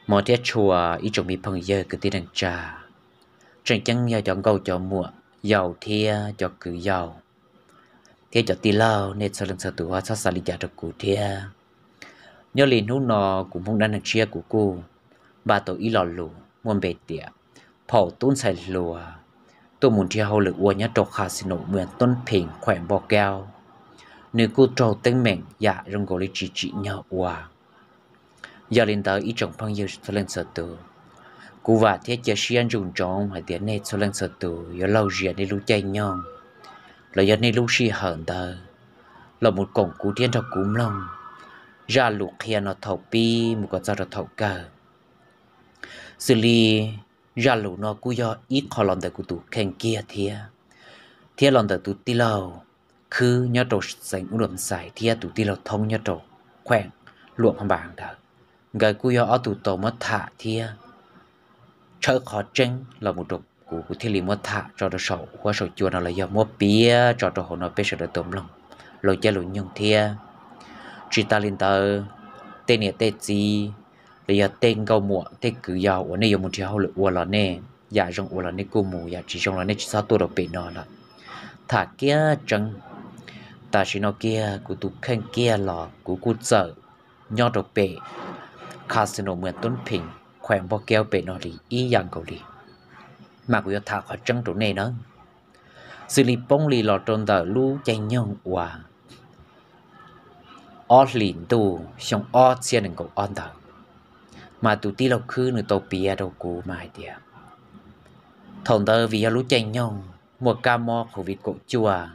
Hmo thiab tshua ib tsoom me phooj ywg kwv tij neej tsa, tseem ceeb yog cov nkauj cov muam, yau thiab cov kwv yau, thiab cov tij laug, nej txhua leej txhua tus ho txhob xav li cas rau kuv thiab. Nyob li hnub no kuv Hmoob Dab Neeg Tshiab kuv kuj npaj tau ib lo lus muaj npe tias Phaum Tub Ntxhais Hluas tuaj mus nrhiav hauj lwm ua nyob rau Casino Muas Tub Phees, khueem Npauj Kaub, nws kuj raug teeb meem yam zoo nkaus li tsis tsim nyog ua. Yog li ntawd ib tsoom phooj ywg txhua leej txhua tus, kuv vam thiab cia siab ntsoov ntsoov hais tias nej txhua leej txhua tus yuav lauj zias nej lub caij nyoog los yog nej lub sij hawm ntawd los mus koom kuv thiab nrog kuv mloog zaj lus qhia no thaum pib mus kom txog rau thaum kawg. Xws li zaj lus no kuj yog ib qho los ntawm kuv tus kheej kiag thiab, thiab los ntawm tus tij laug Khwb nyob rau xeev Ub Luam Xais thiab tus tij laug Thoob nyob rau khueem Luam Phaj Npas ntawd. Nkawd kuj yog ob tug tau muab tham thiab tshawb qhov tseeb los mus rau kuv, kuv thiaj li muab tham tso rau saum huab saum cua no los yog muab piav tso rau hauv no peb sawv daws tau mloog lus caij lus nyoog thiab. Tsis tas li ntawd, tej niam tej txiv los yog tej nkauj muam tej kwv yau uas nej yuav mus nrhiav hauj lwm ua los nej yam zoo ua los nej kuj mus, yam tsis zoo los nej tsis txhob tuaj rau pem no lawm. Tham kiag tseeb, tam sim no kiag kuv tus kheej kiag los kuv kuj txawm nyob rau pem Casino Muas Tub Phees, khueem Npauj Kaub pem no li ib yam nkaus li, mas kuv yuav tham qhov tseeb rau nej na. Xws li poob li los rau ntawm lub caij nyoog uas ob hlis ntuj xyoo ob txhiab nees nkaum ob ntawd, mas tus tij laug Khwb nws tau piav rau kuv mas hais tias thaum ntawd vim yog lub caij nyoog muaj kab mob Covid kaum cuaj,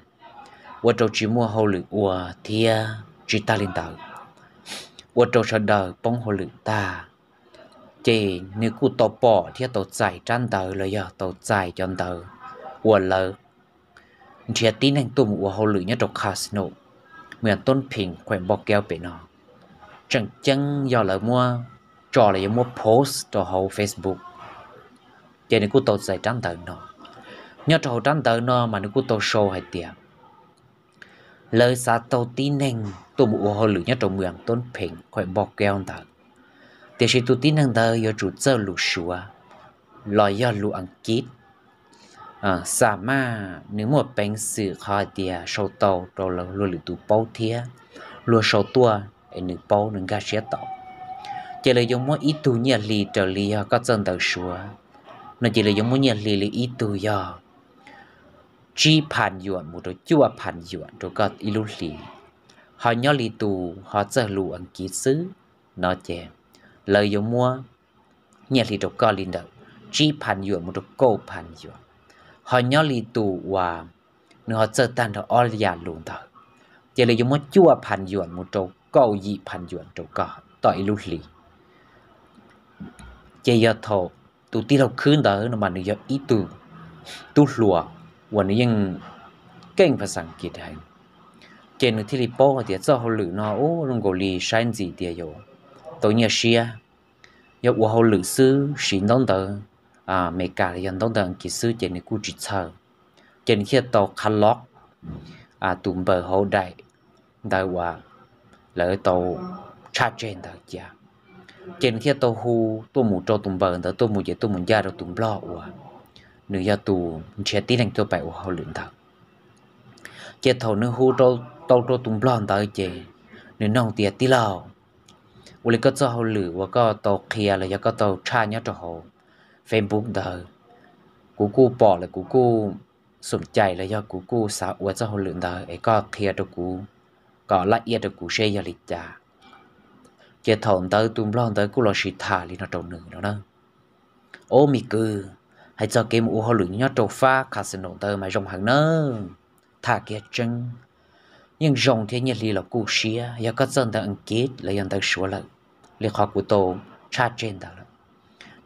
ua rau tsis muaj hauj lwm ua thiab tsis tas li ntawd, ua rau sawv daws poob hauj lwm tag, ces nws kuj tau pom thiab tau txais rab ntawv los yog tau txais cov ntawv uas lawv nrhiav tib neeg tuaj mus ua hauj lwm nyob rau Casino Muas Tub Phees, khueem Npauj Kaub pem no. Tseem ceeb yog lawv muab tso los yog muab post rau hauv Facebook, ces nws kuj tau txais rab ntawv no. Nyob rau hauv rab ntawv no mas nws kuj tau sau hais tias lawv xav tau tib neeg tuaj mus ua hauj lwm nyob rau Muas Tub Phees, khueem Npauj Kaub ntawd, tiam sis tus tib neeg ntawd yuav tsum txawj lus Suav los yog lus Askiv. Xa maj nws muaj peev xwm qhov hais tias sau tau rau luag lwm tus paub thiab luag sau tuaj es nws paub nws nkag siab tau. Ces lawv yuav muab ib tug nyiaj hli raws li yog koj txawj ntawv Suav no ces lawv yuav muab nyiaj hli li ib tug yog tsib phav yuam mus rau cuaj phav yuam rau koj ib lub hlis. Ho nyob li tus ho txawj lus Askiv xwb no ces lawv yuav muab nyiaj hli rau koj li ntawm tsib phav yuam mus rau kaum phav yuam. Ho nyob li tus uas nws ho txawj tag nrho ob yam lus ntawd, ces lawv yuav muab cuaj phav yuam mus rau kaum yim phav yuam rau koj tau ib lub hlis. Ces yog thaum tus tij laug Khwb ntawd no mas nws yog ib tug tub hluas uas nws yeej keej phas xas Askiv heev, ces nws thiaj li paub hais tias txoj hauj lwm no ub zoo nkaus li saib ntxim tias yuav tau nyiaj siab. Yog ua hauj lwm xwb siv ntaub ntawv Amelikas los yog ntaub ntawv Askiv xwb ces nws kuj tsis txhawj. Ces nws thiaj tau qha lob tus npawb hauv daim ntawv uas lawv tau tshaj tseg ntawd cia. Ces nws thiaj tau hu tuaj mus rau tus npawb ntawd tuaj mus ces tuaj mus ncaj rau tus nplog uas nws yog tus nrhiav tib neeg tuaj pais ua hauj lwm ntawd. Ces thaum nws hu tau rau tus nplog ntawd ces nws nug tias tij laug, ua li koj txoj hauj lwm uas koj tau qhia los yog koj tau tshaj nyob rau hauv Facebook ntawd, kuv kuj pom lawm kuv kuj xoom cai los yog kuv kuj xav ua txoj hauj lwm ntawd es koj qhia rau kuv kom laj iab rau kuv seb yog li cas. Ces thaum ntawd tus nplog ntawd kuj los sis tham li no rau nws no na. Ob me kwv, hais txog kev mus ua hauj lwm nyob rau fab casino ntawd mas zoo heev nawb. Tham kiag tseeb, yeej zoo thiab nyiaj hli los kuj siab yog koj txawj ntawv Askiv los yog ntawv Suav lawm, li qhov kuv tau tshaj tseg ntawd lawm.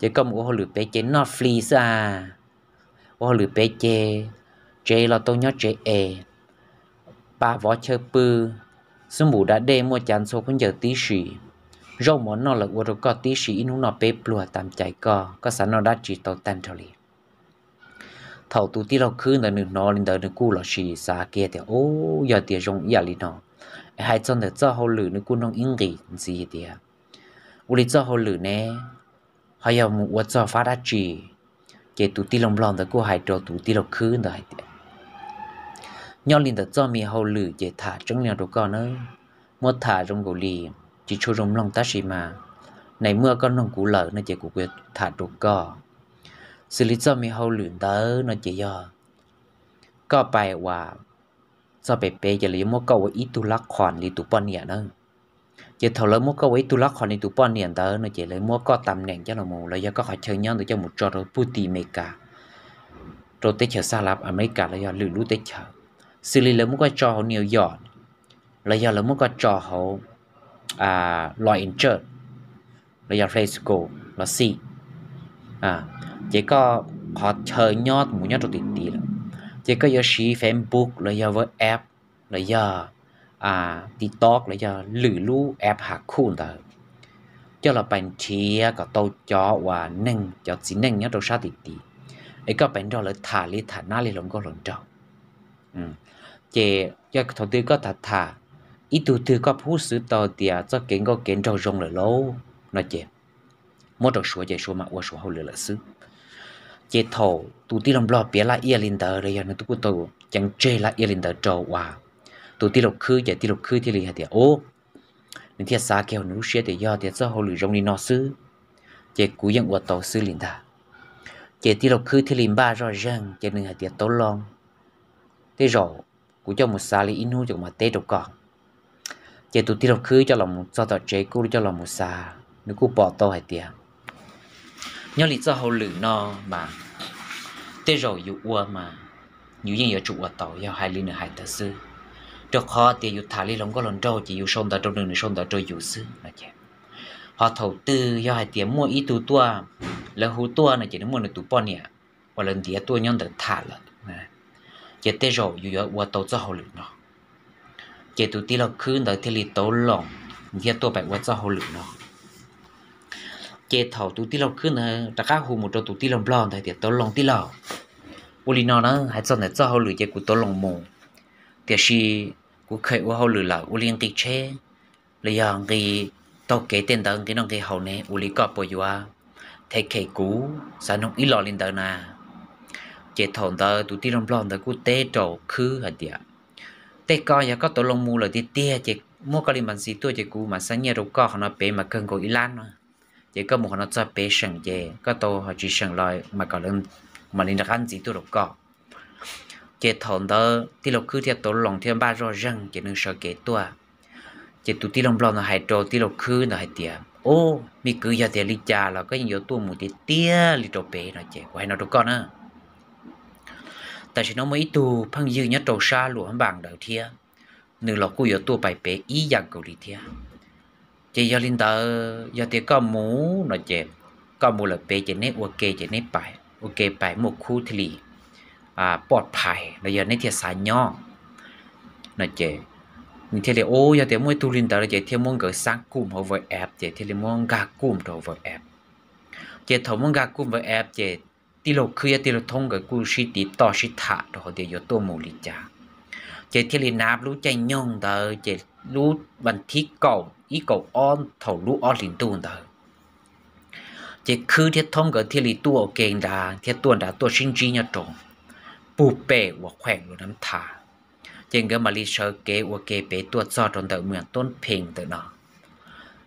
Ces koj mus ua hauj lwm pem ces noj fli xwb a. Ua hauj lwm pem ces tsev los tau nyob tsev es pa vov chaw pw, xub npum da dej muaj cav ntxhua khaub ncaws tib si, zaub mov noj lawm ua rau koj tib si ib hnub noj peb pluag tam cai koj, koj xav noj dab tsi tau tag nrho li. Thaum tus tij laug khwb ntawd nws hnov li ntawd nws kuj los sis xav kiag tias, Ub, yog tias zoo ib yam li no, hais txog ntawm txoj hauj lwm nws kuj nug ib nqis ntxiv tias, Ua li txoj hauj lwm ne, ho yog mus ua txog fab dab tsi? Ces tus tij laug nplog ntawd kuj hais rau tus tij laug khwb ntawd hais tias, nyob li ntawm txoj me hauj lwm ces tham tseeb li no rau koj na, muab tham zoo nkaus li tsis tshua zoo mloog tab sis mas nais muaj koj noog kuv lawm no ces kuv tham rau koj. Xws li txoj me hauj lwm ntawd no ces yog koj pais ua txog pem pem ces lawv yuav muab koj ua ib tug lab qhos li tus poj niam na. Ces thaum lawv muab koj ua ib tug lab qhos li tus poj niam ntawd no ces lawv muab koj tam neem coj los, los yog koj qhov chaw nyob ntawd coj mus tso rau pug tim Amelikas, rau teb chaws Xas Las Amelikas los yog lwm lub teb chaws. Xws li lawv muab koj tso hauv New York, los yog lawv muab koj tso hauv Los Angeles, los yog Fresno los xij, ces koj qhov chaw nyob mus nyob rau tim tid lawm, ces koj yuav siv Facebook los yog WhatsApp los yog TikTok los yog lwm lub app hav khuj ntawd coj los pais nrhiav kom tau cov uas neeg, cov txiv neej nyob rau sab tim tid, es koj pais nrog lawv tham li tham nab li hluas nkauj hluas nraug. Ces yog thaum twg koj tham tham ib tug twg koj pub xwv tau tias txoj kev nkauj kev nraug zoo lawm lauj no ces muab rau Suav ces Suav mam ua Suav hauj lwm lawm xwb. Ces thaum tus tij laug nplog piav laj iaj li ntawd los yog nws twb kuj tau ceev tseg laj iaj li ntawd rau uas tus tij laug khwb ces tij laug khwb thiaj li hais tias, ub, nws thiaj xav kiag hauv nws lub siab tias yog tias txoj hauj lwm zoo li no xwb ces kuv yeej ua tau xwb li ntag. Ces tij laug khwb thiaj li npaj zoj zeeg ces nws hais tias, tau loo, tej zaum kuv coj mus xav li ib hnub ces kuv mam teb rau koj. Ces tus tij laug khwb coj los mus txog tom tsev kuj coj los mus xav, nws kuj pom tau hais tias nyob li txoj hauj lwm no mas tej zaum yus ua mas yus yeej yuav tsum ua tau yog hais li nws hais ntawd xwb, rau qhov tias yus tham li hluas nkauj hluas nraug ces yus sau ntawv rau nws, nws sau ntawv rau yus xwb no ces. Ho thaum twg yog hais tias muaj ib tug tuaj, lawv hu tuaj no ces nws muaj nws tus poj niam uas lawv ntiav tuaj nyob ntawd tham lawm, ces tej zaum yus yuav ua tau txoj hauj lwm no. Ces tus tij laug khwb ntawd thiaj li tau loo, nws thiaj tuaj pais ua txoj hauj lwm no. Ces thaum tus tij laug khwb ntawd rov qab hu mus rau tus tij laug nplog ntawd tias, tau loo tij laug, ua li no na, hais txog ntawm txoj hauj lwm ces kuv tau loo mus, tiam sis kuv kheev ua hauj lwm lawm ua li nqi tsheb los yog nqi taug kev tej ntawd nqi noj nqi haus ne, ua li koj puas yuav them khem kuv, xav noog ib los li ntawd na? Ces thaum ntawd tus tij laug nplog ntawd kuj teb rau khwb hais tias, tej ko yog koj tau loo mus lawm tiag tiag ces muab koj li mas ntxiv tuaj ces kuv mam xa nyiaj rau koj, qhov no pem mas kawg nkaus ib lab no. Ces koj mus qhov no txog pem seem ces koj tau ho tsis seem los mas kom lawv mam li rov qab ntxiv tuaj rau koj. Ces thaum ntawd tij laug khwb thiaj tau loo thiaj npaj zoj zeeg ces nws sawv kev tuaj. Ces tus tij laug nplog ntawd hais rau tij laug khwb ntawd hais tias, ub, me kwv, yog tias li cas los koj yeej yuav tuaj mus tiag tiag li rau pem no ces kuv hais no rau koj na, tam sim no muaj ib tug phooj ywg nyob rau sab Luam Npas ntawd thiab, nws los kuj yuav tuaj pais pem ib yam nkaus li thiab. Ces yog li ntawd yog tias koj mus no ces koj mus lawm pem ces neb ua ke ces neb pais ua ke pais muaj khub thiaj li poj phais los yog neb thiaj xav nyob no ces nws thiaj li, ub, yog tias muaj ib tug li ntawd no ces thiaj muab nkawd xab kum hauv WhatsApp ces thiaj li muab nkag kum rau WhatsApp. Ces thaum muab nkag kum WhatsApp ces tij laug khwb thiab tij laug thoob nkawd kuj sib tiv toj sib tham rau hauv tias yuav tuaj mus li cas. Ces thiaj li nab lub caij nyoog ntawd ces lub vas thib kaum ib kaum ob thaum lub ob hlis ntuj ntawd ces khwb thiab thoob nkawd thiaj li tuaj ua ke nrad thiab tuaj nrad tuaj sib ntsib nyob rau pug pem uas khueem Luam Nab Tha. Ces nkawd mam li sawv kev ua ke pem tuaj txog rau ntawm Muas Toob Phees ntawm no.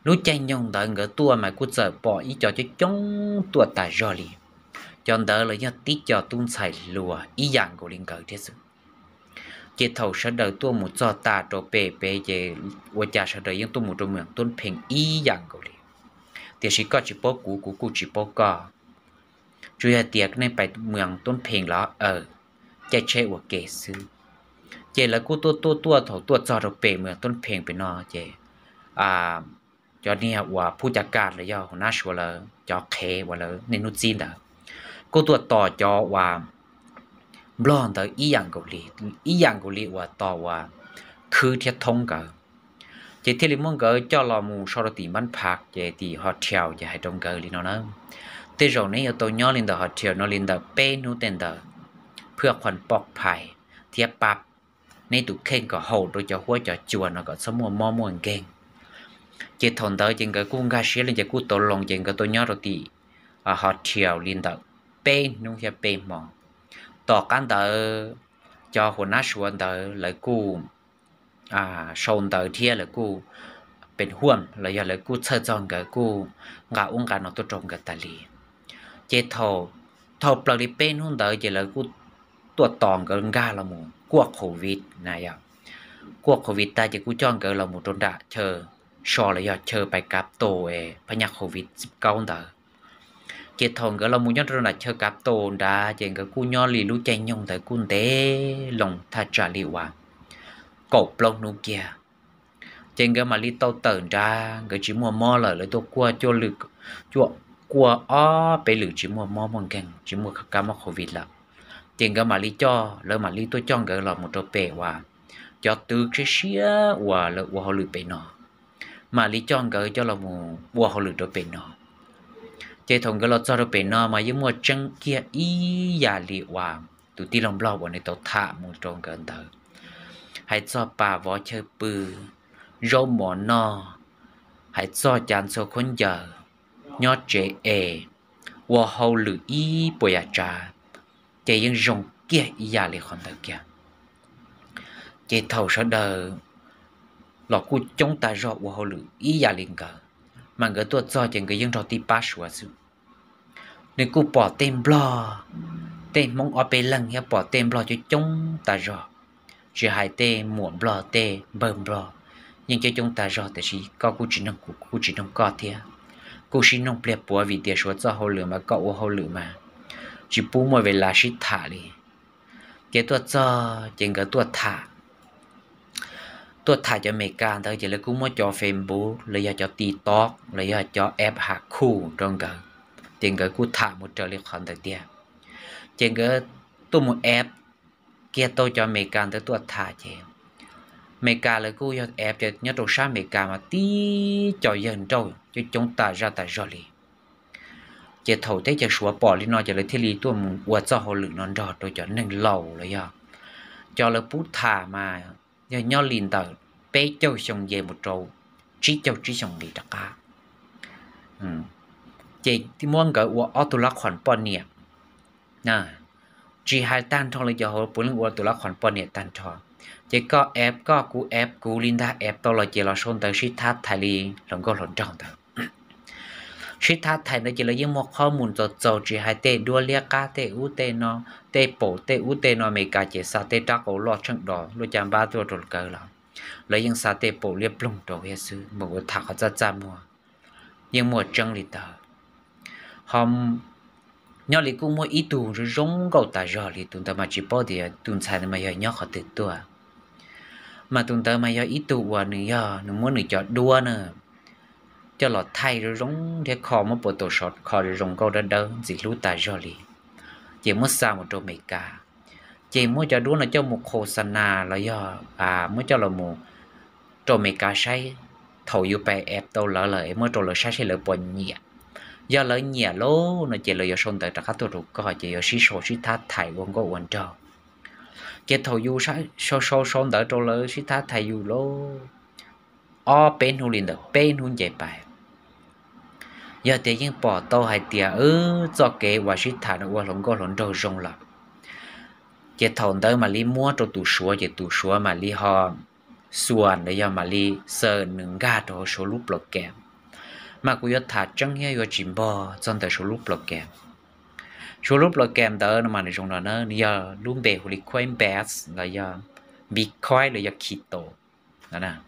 Lub caij nyoog ntawd nkawd tuaj mas kuj txawm pom ib co coob coob tuaj tas zog li. Cov ntawd los yog tib co tub ntxhais hluas ib yam nkaus li nkawd thiab xwb. Ces thaum sawv daws tuaj mus txog tas rau pem pem ces ua cas sawv daws yeej tuaj mus rau Muas Toob Phees ib yam nkaus li. Tiam sis koj tsis paub kuv, kuv kuj tsis paub koj. Tsuas yog tias nej pais Muas Toob Phees los aw, caij tsheb ua ke xwb. Ces lawv kuj tuaj tuaj tuaj thaum tuaj txog rau pem Muas Toob Phees pem no ces cov niag uas phub ca kaj los yog hauv nab suav lawv cov qhev uas lawv niaj hnub txib ntawd kuj tuaj tos cov uas nplog ntawd ib yam nkaus li, ib yam nkaus li uas tos uas khwb thiab thoob nkawd. Ces thiaj li muab nkawd coj los mus so rau tim npab phav ces tim hotel ces hais rau nkawd li no na, tej zaum neb yuav tau nyob li ntawm hotel no li ntawm peb hnub tej ntawd, phwj qhuas poj phais thiab pab neb tus kheej kom haum rau cov huab cov cua no kom txhob muaj mob muaj nkeeg. Ces thaum ntawd ces nkawd kuj nkag siab li ces kuj tau loo ces nkawd tau nyob rau tim hotel li ntawm peb hnub thiab peb hmo. Tom qab ntawd cov huas nab suav ntawd lawv kuj sau ntawv thiab lawv kuj pem huam los yog lawv kuj txhawj txog nkawd, kuj nqa ub nqa no tuaj rau nkawd tas li. Ces thaum plaws li peb hnub ntawd ces lawv kuj tuaj tos nkawd nkag los mus kuaj covid na yom. Kuaj covid tag ces kuj coj nkawd los mus rau nram chaw so los yog chaw pais kav tos phab nyaj covid kaub ntawd. Ces thaum nkawd los mus nyob rau nram chaw kav tos nrad ces nkawd kuj nyob li lub caij nyoog ntawd kuj ntev loo thaj tsam li uas kaum plaub hnub kiag. Ces nkawd mam li tau tawm nrad, nkawd tsis muaj mob lawm, lawv tuaj kuaj cuaj lwm, kuaj ob peb lwm tsis muaj mob muaj nkeeg, tsis muaj kab mob covid lawm. Ces nkawd mam li coj, lawv mam li tuaj coj nkawd los mus rau pem uas cov tw siab siab uas lawv ua hauj lwm pem no, mam li coj nkawd coj los mus ua hauj lwm rau pem no. Ces thaum nkawd los txog rau pem no mas yeej muaj tseeb kiag ib yam li uas tus tij laug nplog uas nws tau tham mus rau nkawd ntawd, hais txog pas vov chaw pw, zaub mov noj, hais txog cav ntxhua khaub ncaws, nyob tsev es ua hauj lwm ib puas yam tsav, ces yeej zoo kiag ib yam li qhov ntawd kiag. Ces thaum sawv daws los kuj coob tas zog ua hauj lwm ib yam li nkawd, mas nkawd tuaj txog ces nkawd yeej nrog tib pab suav xwb. Nws kuj pom tej nplog, tej hmoob ob peb leeg thiab pom tej nplog coob coob tas zog, tsis hais tej muam nplog tej npawg nplog yeej coob coob tas zog, tiam sis koj kuj tsis noog kuv, kuv kuj tsis noog koj thiab. Kuj sib noog pliag puav vim tias suav txoj hauj lwm mas koj ua hauj lwm mas tsis pub muaj ves las sib tham li. Ces tuaj txog ces nkawd tuaj tham, tuaj tham cov Amelikas ntawd ces lawv kuj muab cov Facebook los yog cov TikTok los yog cov app hav khuj rau nkawd, ces nkawd kuj tham mus raws li qhov ntawd tiag. Ces nkawd tuaj mus app kiag tau cov Amelikas ntawd tuaj tham ces Amelikas lawv kuj yog app nyob rau sab Amelikas mas tib co yawg nrauj coob coob tas zaj tas zog li. Ces thaum teb chaws suav pom li no ces lawv thiaj li tuaj mus ua txoj hauj lwm no nrog rau cov neeg laus los yog cov lawv pub tham mas yog nyob li ntawm peb caug xyoo nce mus rau tsib caug tsib xyoo nqis rov qab. Ces muab nkawd ua ob tug lab qhuas poj niam. Tsis hais tag nrho li, cov hauv puav leej ua tus lab qhuas poj niam tag nrho. Ces koj app koj, kuv app kuv li ntag, app tau los ces los sau ntawv sib thab thais li hluas nkauj hluas nraug ntawd. Sib thab thais ntawd ces lawv yeej muaj qhob mus txaus txaus, tsis hais tej duab liab qab tej ub tej no, tej paum tej ub tej no, Amelikas ces xa tej rab qau loj tsheej dos luaj caj npab tuaj rau kawg los lawv yeej xa tej paum liab ploog rau thiab xwb, mas ua tham qhov txaj txaj muag yeej muaj tseeb li ntawd. Ho nyob li kuj muaj ib tug zoo zoo nkauj tas zog li, tus ntawd mas tsis paub tias tus ntxhais ntawd mas yog nyob qhov twg tuaj. Mas tus ntawd mas yog ib tug uas nws yog nws muab nws cov duab na coj los thaij zoo zoo thiab kho muab puas taus sov kho zoo zoo nkauj dawb dawb ntxim hlub tas zog li, ces muab xa mus rau Amelikas. Ces muab cov duab no coj mus khos xa nas los yog muab coj los mus rau Amelikas saib, thaum yus pais app tau lawv lawm es muab rau lawv saib saib lawv puas nyiam. Yog lawv nyiam lauj no ces lawv yuav sau ntawv rov qab tuaj rau koj, ces yuav sib sau sib thab thais ua nkauj ua nraug. Ces thaum yus sau sau sau ntawv rau lawv sib thab thais yus lauj, ob peb hnub li ntawm peb hnub nce pais, yog tias yeej pom tau hais tias wb txoj kev uas sib tham no ua hluas nkauj hluas nraug zoo lawm, ces thaum ntawd mam li muab rau tus suav, ces tus suav mam li ho xuas los yog mam li xa nws nkag rau hauv suav lub plos kem. Mas kuv yuav tham tseeb thiab yuav tsis npog txog ntawm suav lub plos kem. Suav lub plos kem ntawd no mas nws zoo no na, nws yog lub npe hu li Coinbase los yog Bitcoin los yog Crypto,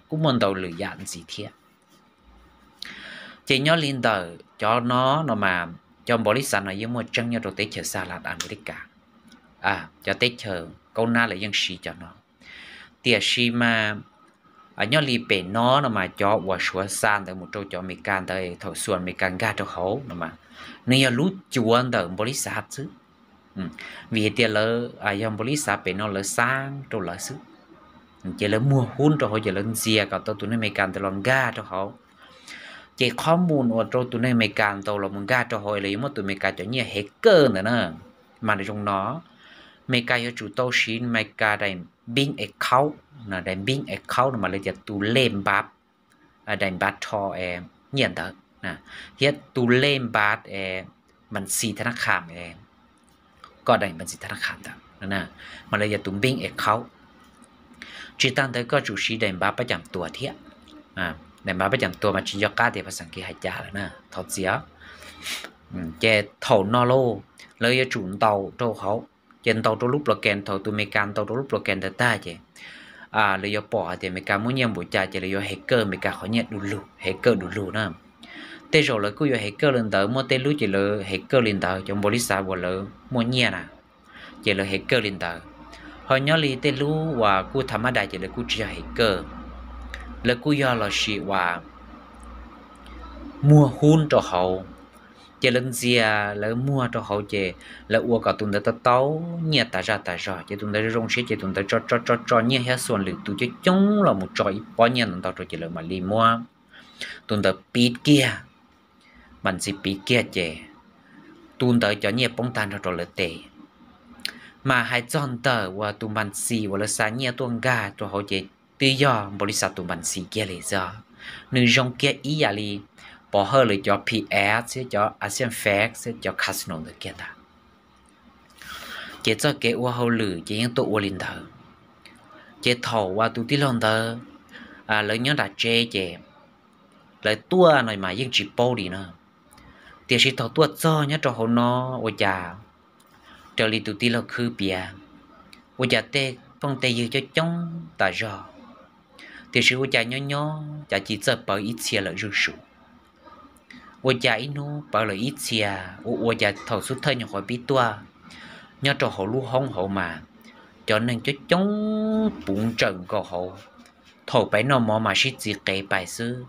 kuj muaj ntau lwm yam ntxiv thiab. Ces nyob li ntawm cov no no mas cov npaum li xav no yeej muaj tseeb nyob rau teb chaws xa las Amelikas, cov teb chaws kaub nab lawv yeej siv cov no. Tiam sis mas nyob li pem no no mas cov uas suav xa ntawd mus rau cov Amelikas ntawd thaum xuas Amelikas nkag rau hauv no mas nws yog lub cuav ntawm npaum li xav xwb. Vim hais tias lawv yog npaum li xav pem no lawv xab rau lawv xwb, ces lawv muag hub rau hauv ces lawv ntxias kom tau tus neeg Amelikas ntawd los nkag rau hauv. Ces qhov mus uas rau tus neeg Amelikas ntawd los mus nkag rau hauv es lawv yuav muab tus Amelikas cov nyiaj hev kawg ntawd na, mas nws zoo no, Amelikas yuav tsum tau siv Amelikas daim bank account, daim bank account no mas lawv tias tus lej npav, daim npav rho nyiaj ntawd, thiab tus lej npav es npas xis thab nab qha, koj daim npas xis thab nab qha ntawd, mas lawv yog tus npeej es qhaub. Tsis tas ntawd koj tsum siv daim npav pab cam tuas thiab. Daim npav pab cam tuas mas tsis nco qab tias phas xas kiv hais cas lawm na, thov txim. Ces thaum no lauj, lawv yuav tsum ntaus rau hauv, ces ntaus rau lub plos kees, thaum tus Amelikas ntaus rau lub plos kees ntawd tag ces lawv yuav pom hais tias Amelikas muaj nyiaj npaum cas ces lawv yuav hev kawj Amelikas qhov nyiaj du lug, hev kawj du lug na. Tej zaum lawv kuj yuav hev kawj li ntawd, muaj tej lub ces lawv hev kawj li ntawd, cov npaum li xav uas lawv muaj nyiaj na, ces lawv hev kawj li ntawd. Ho nyob li tej lub uas kuj tha mab dais ces lawv kuj tsis yog hev kawj, lawv kuj yog los sis uas muag hub rau hauv, ces lawv ntxias lawv muag rau hauv ces lawv ua kom tus ntawd tau tau nyiaj tas zaj tas zog, ces tus ntawd zoo siab ces tus ntawd tso tso tso tso nyiaj thiab xuas lwm tus coob coob los mus tso ib pob nyiaj ntau ntau rau ces lawv mam li muab tus ntawd piv kiag, npas xis piv kiag ces tus ntawd cov nyiaj poob tag nrho rau lawv tes. Mas hais txog ntawm uas tus npas xis uas lawv xa nyiaj tuaj nkag rau hauv ces twb yog npaum li xav tus npas xis kiag li xwb. Nws zoo kiag ib yam li pov hawj lawv cov P F thiab cov Asian Fax thiab cov casino ntawd kiag ntag. Ces txoj kev ua hauj lwm ces yeej tuaj ua li ntawd. Ces thaum uas tus tij laug ntawd lawv nyob nram tsev ces lawv tuaj no mas yeej tsis paub li na. Tiam sis thaum tuaj txog nyob rau hauv no ua cas raws li tus tij laug khwb piav, ua cas tej phooj tej ywg coob coob tas zog, tiam sis ua cas nyob nyob cas cia li txawj pawv ib txhia lawm zuj zus. Ua cas ib hnub pawv lawm ib txhia, ua ua cas thaum xub thawj nyuam qhuav pib tuaj nyob rau hauv lub hoob hauv mas cov neeg coob coob puv ntsawm nkaus hauv. Thaum peb noj mov mas sib txiv qev pais xwb,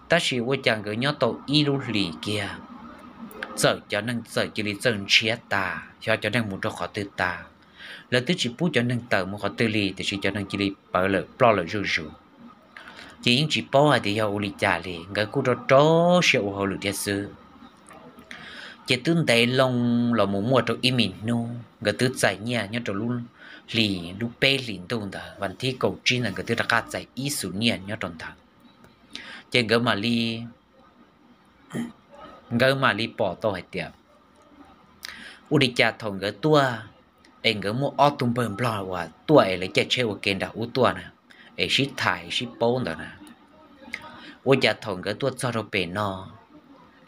tab sis ua cas nkawd nyob tau ib lub hlis kiag, txawm cov neeg txawm cia li txawj ntshiab tas, xyov cov neeg mus rau qhov twg tas. Lawv twb tsis pub cov neeg tawm mus qhov twg li, tiam sis cov neeg cia li pawv lawm ploj lawm zuj zus. Ces yeej tsis paub hais tias yog ua li cas li, nkawd kuj rau rau siab ua hauj lwm thiab xwb. Ces twb ntev loo los mus muaj rau ib me hnub, nkawd twb txais nyiaj nyob rau lub hlis, lub peb hlis ntuj ntawd, vas thib kaum tsib ntawd nkawd twb rov qab txais ib xus nyiaj nyob rau ntawd. Ces nkawd mam li, nkawd mam li pom tau hais tias ua li cas thaum nkawd tuaj es nkawd muaj ob tug npawg nplog uas tuaj es lawv caij tsheb ua ke nram ub tuaj na, es sib tham sib paub ntawd na. Ua cas thaum nkawd tuaj txog rau pem no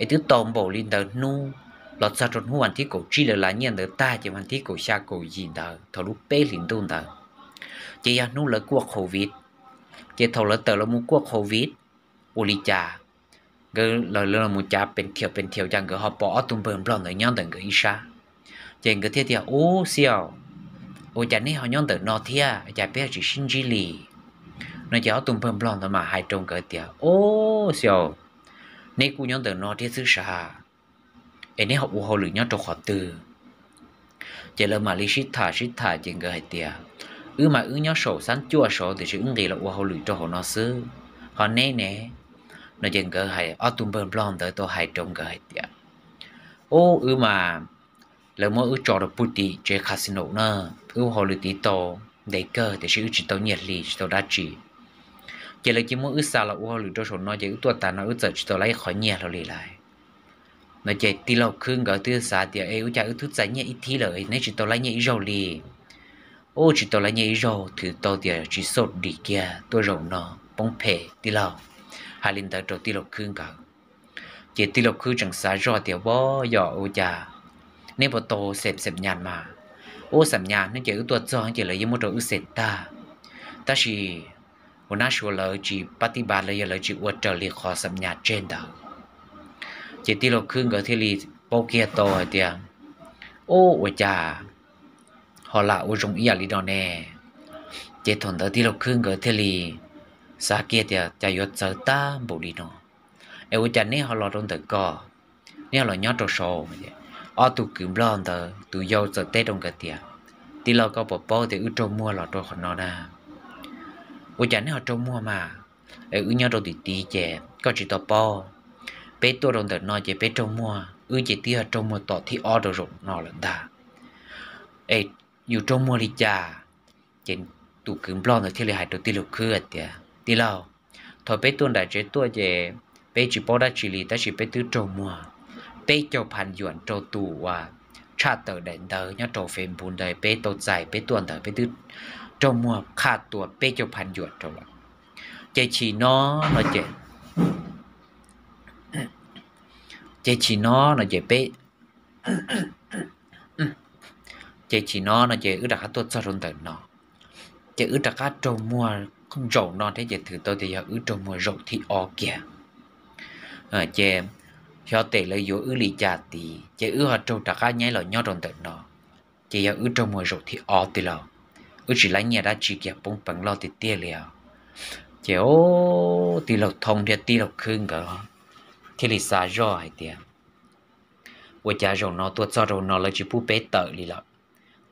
es twb tau npaum li ntawd hnub, los txog rau hnub vas thib kaum tsib lawv lav nyiaj ntawd tag ces vas thib kaum xya kaum yim ntawd thaum lub peb hlis ntuj ntawd, ces yog hnub lawv kuaj covid. Ces thaum lawv tawm los mus kuaj covid, ua li cas nkawd los mus cav pes thiaum pes thiaum cas nkawd ho pom ob tug npawg nplog ntawd nyob ntawm nkawd ib sab. Ces nkawd thiaj tias, Ub, xiaus, ua cas neb ho nyob ntawm no thiab, cas peb ho tsis sib ntsib li? No ces ob tug npawg nplog ntawd mas hais rau nkawd tias, Ub, xiaus, neb kuj nyob ntawm no thiab xwb sav, es neb ho ua hauj lwm nyob rau qhov twg? Ces lawv mam li sib tham sib tham ces nkawd hais tias, Wb mas wb nyob saum xab cuaj saud tiam sis wb nqis los ua hauj lwm rau hauv no xwb, ho neb ne? No ces nkawd hais, ob tug npawg nplog ntawd tau hais rau nkawd hais tias, Ub, wb mas lawv muab wb tso rau pem tim tsev casino na, wb ua hauj lwm tiv tau ntev kawg tiam sis wb tsis tau nyiaj hli tsis tau dab tsi. Ces lawv cia muab wb xa los ua hauj lwm rau saum no ces wb tuaj tas no wb txawm tsis tau laib ib qho nyiaj hlo li lawm. No ces tij laug khwb nkawd twb xav tias, Es ua cas wb twb txais nyiaj ib thib lawm neb tsis tau laib nyiaj ib zaug li? Ub, tsis tau laib nyiaj ib zaug, thwm tau tias tsis xauj dim kiag tuaj zaum no, poob phem tij laug. Hais li ntawd rau tij laug khwb nkawd. Ces tij laug khwb tseem xav zoj tias, Ub, yog ua cas neb puas tau xem xem nyas mas? Ub, xem nyas no ces wb tuaj txog ces lawv yeej muab rau wb xem tag, tab sis ua nab suav lawv tsis pab tib npav, lawv yog lawv tsis ua raws li qhov xem nyas tseg ntawd. Ces tij laug khwb nkawd thiaj li paub kiag tau hais tias, Ub, ua cas ho lam ua zoo ib yam li no ne? Ces thaum ntawd tij laug khwb nkawd thiaj li xav kiag tias, Cas yuav txawv tag npaum li no? Es ua cas neb ho los rau ntawm ko, neb ho los nyob rau saud? Ob tug kwv nplog ntawd tus yau txawm teb rau nkawd tias, Tij laug, koj puas paub tias wb raug muag los rau qhov no na? Ua cas neb ho raug muag mas? Es wb nyob rau tim tid ces koj tsis tau paub. Peb tuaj rau ntawm no ces peb raug muag, wb ces twb yog raug muag tom thib ob rau zaum no lawm ntag. Es yus raug muag li cas? Ces tus kwv nplog ntawd thiaj li hais rau tij laug khwb hais tias, Tij laug, thaum peb tuaj nram tsev tuaj ces peb tsis paub dab tsi li tab sis peb twb raug muag. peb caug phav yuam rau tus uas tshaj tawm daim ntawv nyob rau Facebook ntawd, peb tau txais peb tuaj ntawd peb twb raug muag qhaj tua peb caug phav yuam rau lawm. Ces chim no no ces, ces chim no no ces peb ces chim no no ces wb rov qab tuaj txog rau ntawm no, ces wb rov qab raug muag zaum no thiab ces thwm tau tias yog wb raug muag zaum thib ob kiag. Ces xyov tes lawv yuav wb li cas tid ces wb ho raug rov qab nyaib los nyob rau ntawm no. Ces yog wb raug muag zaum thib ob tij laug, wb tsis laib nyiaj dab tsi kiag, poob peev loj tiag tiag li os. Ces tij laug Thoob thiab tij laug Khwb nkawd thiaj li xav zoj hais tias ua cas zaum no tuaj txog rau no lawv tsis pub peb tawm li lawm,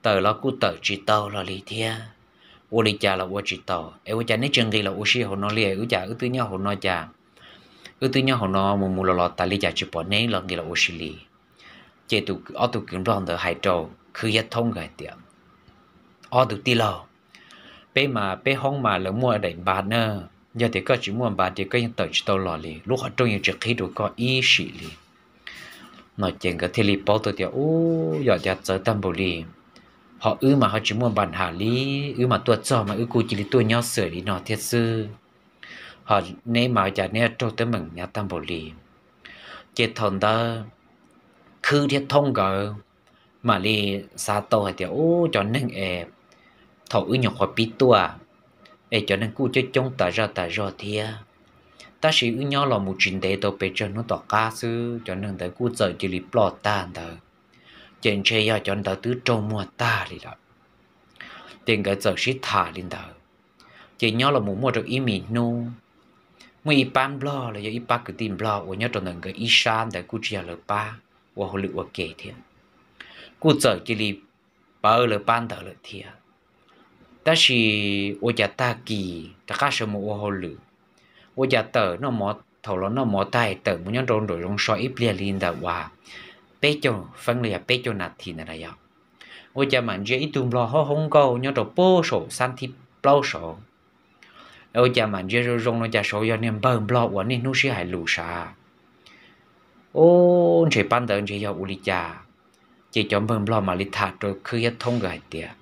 tawm los kuj tawm tsis tau los li thiab, ua li cas los ua tsis tau es ua cas neb tsis nqis los ua si hauv no li, wb cas wb twb nyob hauv no cas, wb twb nyob hauv no mus mus los los tas li cas tsis pom neb los nqis los ua si li. Ces tus ob tug kwv nplog ntawd hais rau Khwb thiab Thoob nkawd hais tias, ob tug tij laug, peb mas peb hoob mas lawv muaj daim npav na, yog tias koj tsis muaj npav ces koj yeej tawm tsis tau los li, lub qhov rooj yeej tsis qhib rau koj ib sim li. No ces nkawd thiaj li paub tau tias ub, yog tias txawv tag npaum li, ho wb mas ho tsis muaj npav ham li, wb mas tuaj txog mas wb kuj cia li tuaj nyob xwm li no thiab xwb, ho neb mas cas neb raug teeb meem nyav tag npaum li. Ces thaum ntawd Khwb thiab Thoob nkawd mam li xav tau hais tias ub, cov neeg es thaum wb nyuam qhuav pib tuaj es cov neeg kuj coob coob tas zaj tas zog thiab, tab sis wb nyob los mus tsis ntev tau pes tsawg hnub tom qab xwb cov neeg ntawd kuj txawm cia li ploj tag ntawd, ces ntshe yog cov ntawd twb raug muag tag li lawm. Ces nkawd txawm sib tham li ntawd, ces nyob los mus muaj rau ib me hnub, muaj ib pab nplog los yog ib pab kwv tij nplog uas nyob rau ntawm nkawd ib sab ntawd kuj tsis yog lawv pab ua hauj lwm ua ke thiab, kuj txawm cia li pawv lawv pab ntawd lawm thiab. Tab sis ua cas tag kis rov qab sawv mus ua hauj lwm, ua cas tawm noj mov, thaum los noj mov tag tawm mus nyob rau nraum zoov so ib pliag li ntawm uas peb caug feeb los yog peb caug nas this ntawd na yog, ua cas mam ntsia ib tug nplog hoob hoob nkauj nyob rau pem saum xab thib plaub saud. Ua cas mam ntsia zoo zoo no cas saud yog niag npawg nplog uas niaj hnub sib hais lus sav. Ub, ntshe pab ntawd ntshe yog ua li cas. Ces cov npawg nplog mam li tham rau Khwb thiab Thoob nkawd hais tias,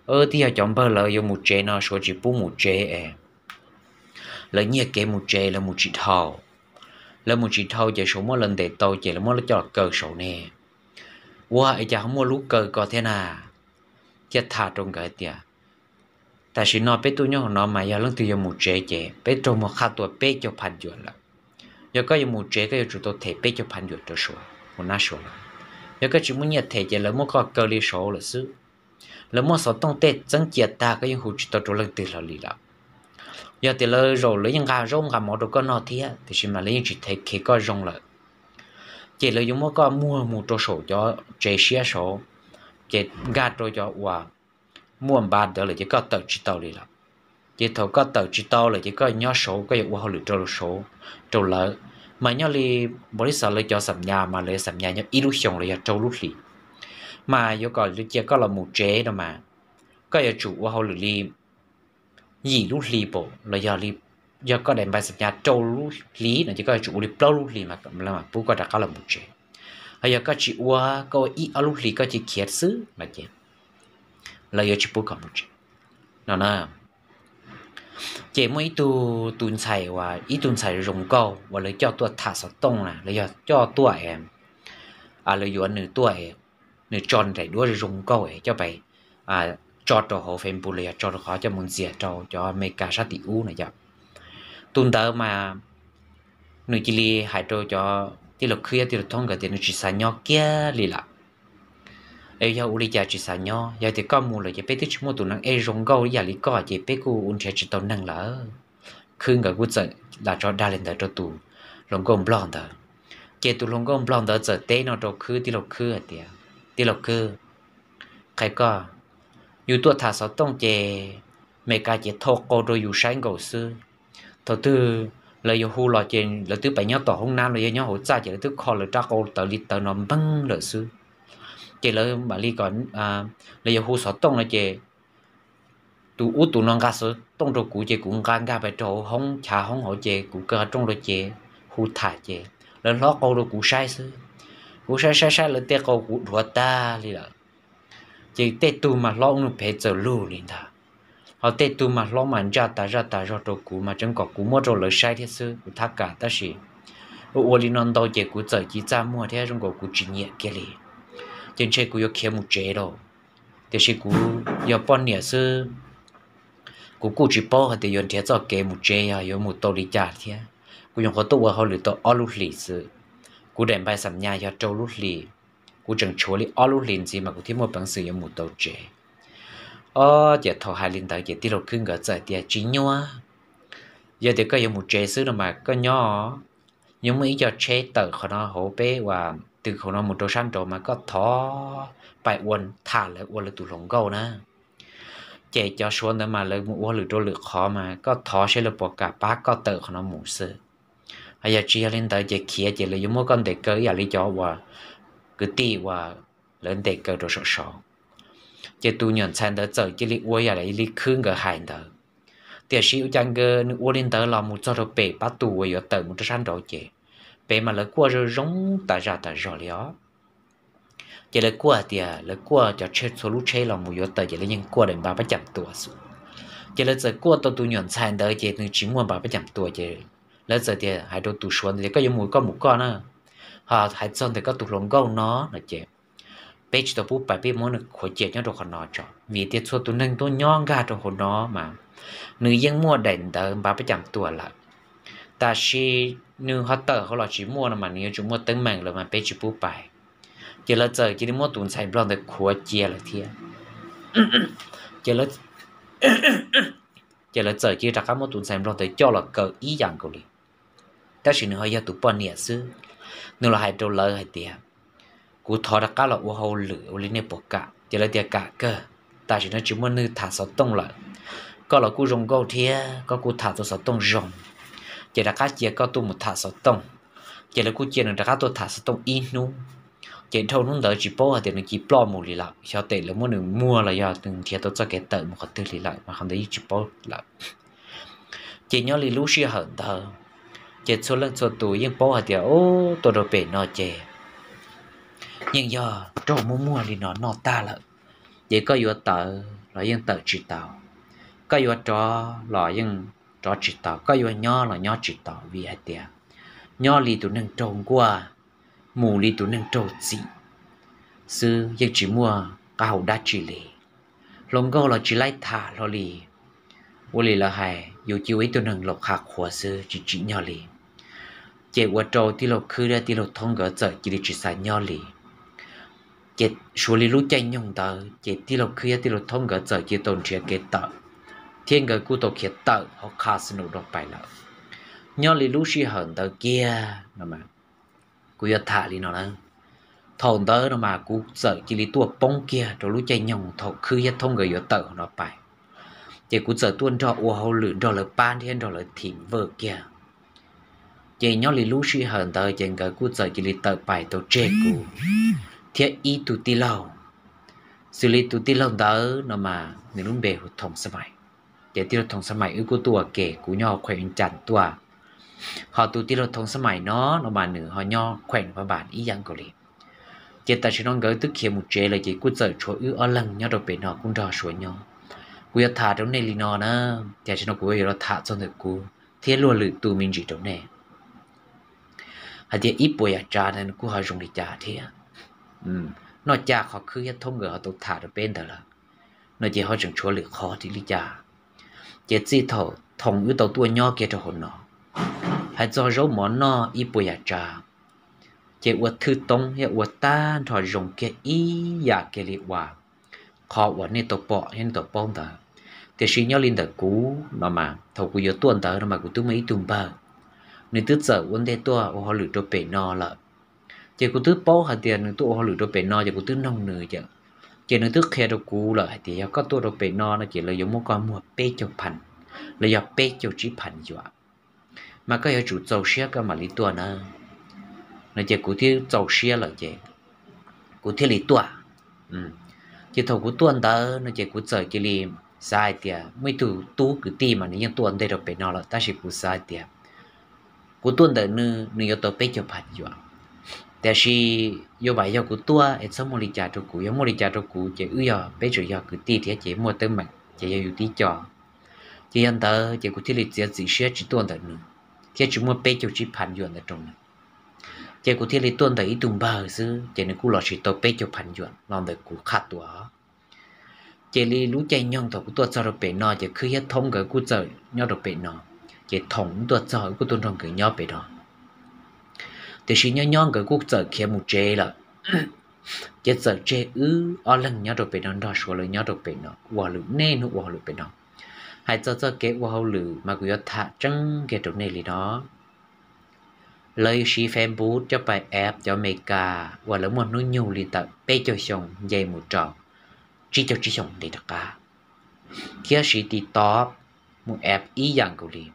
twb yog cov npawg lawv yuav mus tsev no suav tsis pub mus tsev es lawv nyiag kev mus tsev, lawv mus tsis dhau. Lawv mus tsis dhau ces saud muab lawv ntes tau ces lawv muab lawv coj los kaw saud ne. Ua es cas ho muaj lub kaw ko thiab na? Thiaj tham rau nkawd tias, tam sim no peb tuaj nyob hauv no mas yog leej twg yuav mus tsev ces peb raug muag qhaj tua peb caug phav yuam lawm. Yog koj yuav mus tsev koj yuav tsum tau them peb caug phav yuam rau saud, hu nab saud lawm. Yog koj tsis muaj nyiaj them ces lawv muab koj kaw li saud lawm xwb. Lawv muab xov tooj tej txeeb cia tag koj yeej hu tsis tau rau leej twg los li lawm. Yog tias lawv zaum lawv yeej nqa zaub nqa mov rau koj noj thiab tiam sis mas lawv yeej tsis them khe koj zoo lawm. Ces lawv yuav muab koj muag mus rau saum cov tsev siab saud, ces nkag rau cov uas muaj npav ntawd lawm ces koj tawm tsis tau li lawm. Ces thaum koj tawm tsis tau lawm ces koj nyob saud koj yuav ua hauj lwm rau saud, rau lawv. Mas nyob li npaum li xav lawv cov xam nyas mas lawv xam nyas nyob ib lub xyoos los yog rau lub hlis, mas yuav kom cia koj los mus tsev no mas koj yuav tsum ua hauj lwm li yim lub hli pam los yog li, yog koj daim npav xam nyas rau lub hli no ces koj yuav tsum ua li plaub lub hli mas pub koj rov qab los mus tsev. Ho yog koj tsis ua, koj ua ib ob lub hli koj cia khiav xwb no ces lawv yuav tsis pub koj mus tsev no na. Ces muaj ib tug, tus ntxhais uas ib tug ntxhais zoo nkauj uas lawv coj tuaj tham xov tooj na, los yog coj tuaj es lawv yuav nws tuaj es nws tso nws daim duab zoo nkauj es coj pais tso rau hauv Facebook los yog tso rau qhov coj mus ntxias rau cov Amelikas sab tim ub na yom. Tus ntawd mas nws cia li hais rau cov tij laug Khwb thiab tij laug Thoob nkawd tias nws tsis xav nyob kiag li lawm. Es yog ua li cas tsis xav nyob? Yog tias koj mus lawm ces peb twb tsis muaj tus neeg ej zoo nkauj ib yam li koj ces peb kuj ua nrhiav tsis tau neeg lawm. Khwb nkawd kuj txawm lam tso dag li ntawd rau tus hluas nkauj nplog ntawd. Ces tus hluas nkauj nplog ntawd txawm teb no rau Khwb, tij laug Khwb hais tias, tij laug Khwb, qhia koj, yus tuaj tham xov tooj ces Amelikas ces thau qau rau yus saib nkaus xwb. Thaum twg lawv yuav hu los ces lawv twb pais nyob tom hoob nab los yog nyob hauv txaj ces lawv twb kho lawv rab qau tawv li tawv no npeeb lawm xwb. Ces lawv mam li kom, lawv yuav hu xov tooj no ces tus ub tus no nqa xov tooj rau kuv ces kuv nqa nkag pais rau hauv hoob, chav hoob hauv ces kuv kaw rooj rau ces hu tham ces lawv hlob qau rau kuv saib xwb. Kuv saib saib saib lawv tej qau kuv dhuav tag li lawm. Ces tej tug mas hlob ua nws phem txawm lug li ntag, ho tej tug mas hlob mas ntsaj tas zaj tas zog rau kuv mas tseev kom kuv muab rau lawv saib thiab xwb, kuv thab kam tab sis ua ua li no ntau ces kuv txawm cia li txaj muag thiab zoo nkaus kuv tsis nyiam kiag li. Ces ntshe kuv yuav khiav mus tsev lauj. Tiam sis kuv yog poj niam xwb, kuv kuj tsis paub hais tias yuav nrhiav txoj kev mus tsev yog yuav mus tau li cas thiab. Kuv nyuam qhuav tuaj ua hauj lwm tau ob lub hlis xwb, kuv daim npaim xam nyas yog rau lub hlis, kuv tseem tshuav li ob lub hlis ntxiv mas kuv thiaj muaj peev xwm yuav mus tau tsev. Ob, ces thaum hais li ntawd ces tij laug Khwb nkawd txawm tias tsis nyuaj, yog tias koj yuav mus tsev xwb no mas koj nyob, yuav muaj ib co tsheb tawm qhov no hauv peb uas tws qhov no mus rau sab nraud mas koj thov pais ua tham lawv ua lawv tus hluas nkauj na. Ces cov Suav ntawd mas lawv mus ua lwm rau lwm qhov mas koj thov seb lawv puas kam pab koj tawm qhov no mus xwb. Hos yog tsis yog li ntawd ces khiav ces lawv yuav muab koj ntes kaw ib yam li cov uas kwv tij uas lawv ntes kaw rau saum saud. Ces tus nyuam ntxhais ntawd txawm cia li ua yam li Khwb nkawd hais ntawd. Tiam sis ua cas nkawd nws ua li ntawd los mus txog rau pem pab tug uas yuav tawm mus rau sab nraud ces pem mas lawv kuaj zoo zoo tas zaj tas zog li os. Ces lawv kuaj hais tias lawv kuaj cov tsheb txhua lub tsheb los mus yuav tawm ces lawv yeej kuaj daim npav pab cam tua xwb. Ces lawv txawm kuaj tau tus nyuam ntxhais ntawd ces nws tsis muaj npav pab cam tua ces lawv txawm tias hais rau tus Suav ntawd tias koj yuav mus koj mus koj na, ho hais txog ntawm koj tus hluas nkauj no no ces peb tsis tau pub pais, peb muab nws khuav cia nyob rau qhov no tso, vim tias txhua tus neeg tuaj nyob nkag rau hauv no mas nws yeej muaj daim ntawv npav pab cam tua lawm. Tab sis nws ho tawm hauv los tsis muaj no mas nws yuav tsum muaj teeb meem lawm mas peb tsis pub pais. Ces lawv txawm cia li muab tus ntxhais nplog ntawd khuav cia lawm thiab. Ces lawv txawm cia li rov qab muab tus ntxhais nplog ntawd coj los kaw ib yam nkaus li. Tab sis nws ho yog tus poj niam xwb, nws los hais rau lawv hais tias kuv thov rov qab los ua hauj lwm ua li nej puas kam? Ces lawv tias kam kawg, tam sim no tsis muaj neeg tham xov tooj lawm. Koj los kuj zoo nkauj thiab koj kuj tham tau xov tooj zoo. Ces rov qab cia koj tuaj mus tham xov tooj. Ces lawv kuj cia nws rov qab tuaj tham xov tooj ib hnub. Ces dhau hnub ntawd tsis paub hais tias nws cia li ploj mus li lawm, xyov tes lawv muab nws muag los yog nws nrhiav tau txoj kev tawm mus qhov twg li lawm mas qhov ntawd yeej tsis paub lawm. Ces nyob li lub sij hawm ntawd, ces txhua leej txhua tus yeej paub hais tias, o, tuaj rau pem no ces yeej yog raug muab muag li no noj tag lawm. Ces koj yuav tawm los yeej tawm tsis tau, koj yuav rov los yeej rov tsis tau, koj yuav nyob los nyob tsis tau, vim hais tias nyob li tus neeg raug nkuaj, mus li tus neeg raug txim xwb, yeej tsis muaj qab hau dab tsi li. Hluas nkauj los tsis laib tham hlo li. Ua li lawv hais, yus cia ua ib tug neeg laus qha qhuav xwb tsis tsim nyog li. Ces ua rau tij laug Khwb thiab tij laug Thoob nkawd txawm cia li tsis xav nyob li. Ces suav li lub caij nyoog ntawd ces tij laug Khwb thiab tij laug Thoob nkawd txawm cia li tau nrhiav kev tawm, thiab nkawd kuj tau khiav tawm hauv casino rau pais lawm. Nyob li lub sij hawm ntawd kiag no mas, kuv yuav tham li no na, thaum ntawd no mas kuv txawm cia li tuaj poob kiag rau lub caij nyoog thaum Khwb thiab Thoob nkawd yuav tawm hauv no pais. Ces kuv txawm tuaj nrog ua hauj lwm nrog lawv pab thiab nrog lawv thim vwj kiag. Ces nyob li lub sij hawm ntawd ces nkawd kuj txawm cia li tawm pais tau tseg kuv thiab ib tug tij laug. Xws li tus tij laug ntawd no mas nws lub npe hu Thoom Xab Mais. Ces tij laug Thoom Xab Mais wb kuj tuaj ua ke, kuv nyob hauv khuem Cas tuaj, ho tus tij laug Thoom Xab Mais no no mas nws ho nyob khuem Pha Npas ib yam nkaus li. Ces tam sim no nkawd twb khiav mus tsev lawm ces kuj txawm tshuav wb ob leeg nyob rau pem no kuj nrog Suav nyob. Kuv yuav tham rau nej li no na, tam sim no kuv yuav los tham txog ntawm kuv thiab luag lwm tus me ntsis rau nej hais tias ib puas yam tsav ntawd nws kuj ho zoo li cas thiab. Noj cas qhov Khwb thiab Thoob nkawd ho tau tham rau peb ntawd lawm no ces ho tseem tshuav lwm qhov li cas. Ces txij thaum Thoom wb tau tuaj nyob kiag rau hauv no, hais txog zaub mov noj ib puas yam tsav, ces ua thwj toob thiab ua tag nrho zoo kiag ib yam kiag li uas qhov uas nej tau pom thiab nej tau paub ntawd. Tiam sis nyob li ntawm kuv no mas thaum kuv yuav tuaj ntawd no mas kuv twb muaj ib tug npawg, nws twb txawm ua ntej tuaj ua hauj lwm rau pem no lawm. Ces kuv twb paub hais tias nws tuaj ua hauj lwm rau pem no ces kuv twb noog nws, ces nws twb qhia rau kuv lawm hais tias yog koj tuaj rau pem no no ces lawv yuav muab koj muag peb caug phav, los yog peb caug tsib phav yuam. Mas koj yuav tsum txaus siab koj mam li tuaj na. No ces kuv twb txaus siab lawm ces kuv thiaj li tuaj. Ces thaum kuv tuaj ntawd no ces kuv txawm cia li xav hais tias muaj ib tug tub kwv tij mas nws yeej tuaj ntej rau pem no lawm, tab sis kuv xav hais tias kuv tuaj ntawm nws, nws yuav tau peb caug phav yuam. Tiam sis yuav vam yog kuv tuaj es txhob muaj li cas rau kuv, yog muaj li cas rau kuv ces wb yog peb tseem yog kwv tij thiab ces muaj teeb meem ces yog yus tib co. Ces yog ntawd ces kuv thiaj li txiav txim siab tsis tuaj ntawm nws, thiab tsis muaj peb caug tsib phav yuam ntawd rau nws. Ces kuv thiaj li tuaj ntawm ib tug npawg xwb ces nws kuj los tsis tau peb caug phav yuam los ntawm kuv qhab tua. Ces li lub caij nyoog thaum kuv tuaj txog rau pem no ces Khwb thiab Thoob nkawd kuj txawm nyob rau pem no, ces Thoom wb tuaj txog wb kuj tuaj nrog nkawd nyob pem no. Tiam sis nyob nyob nkawd kuj txawm khiav mus tsev lawm, ces txawm tseg wb ob leeg nyob rau pem no nrog Suav lawv nyob rau pem no ua hauj lwm, niaj hnub ua hauj lwm pem no. Hais txog txoj kev ua hauj lwm mas kuv yuav tham tseeb kiag rau nej li no. Lawv siv Facebook coj pab app cov Amelikas uas lawv muaj hnub nyoog li ntawm peb caug xyoo nce mus rau tsib caug tsib xyoos ntev rov qab, thiab siv TikTok mus app ib yam nkaus li.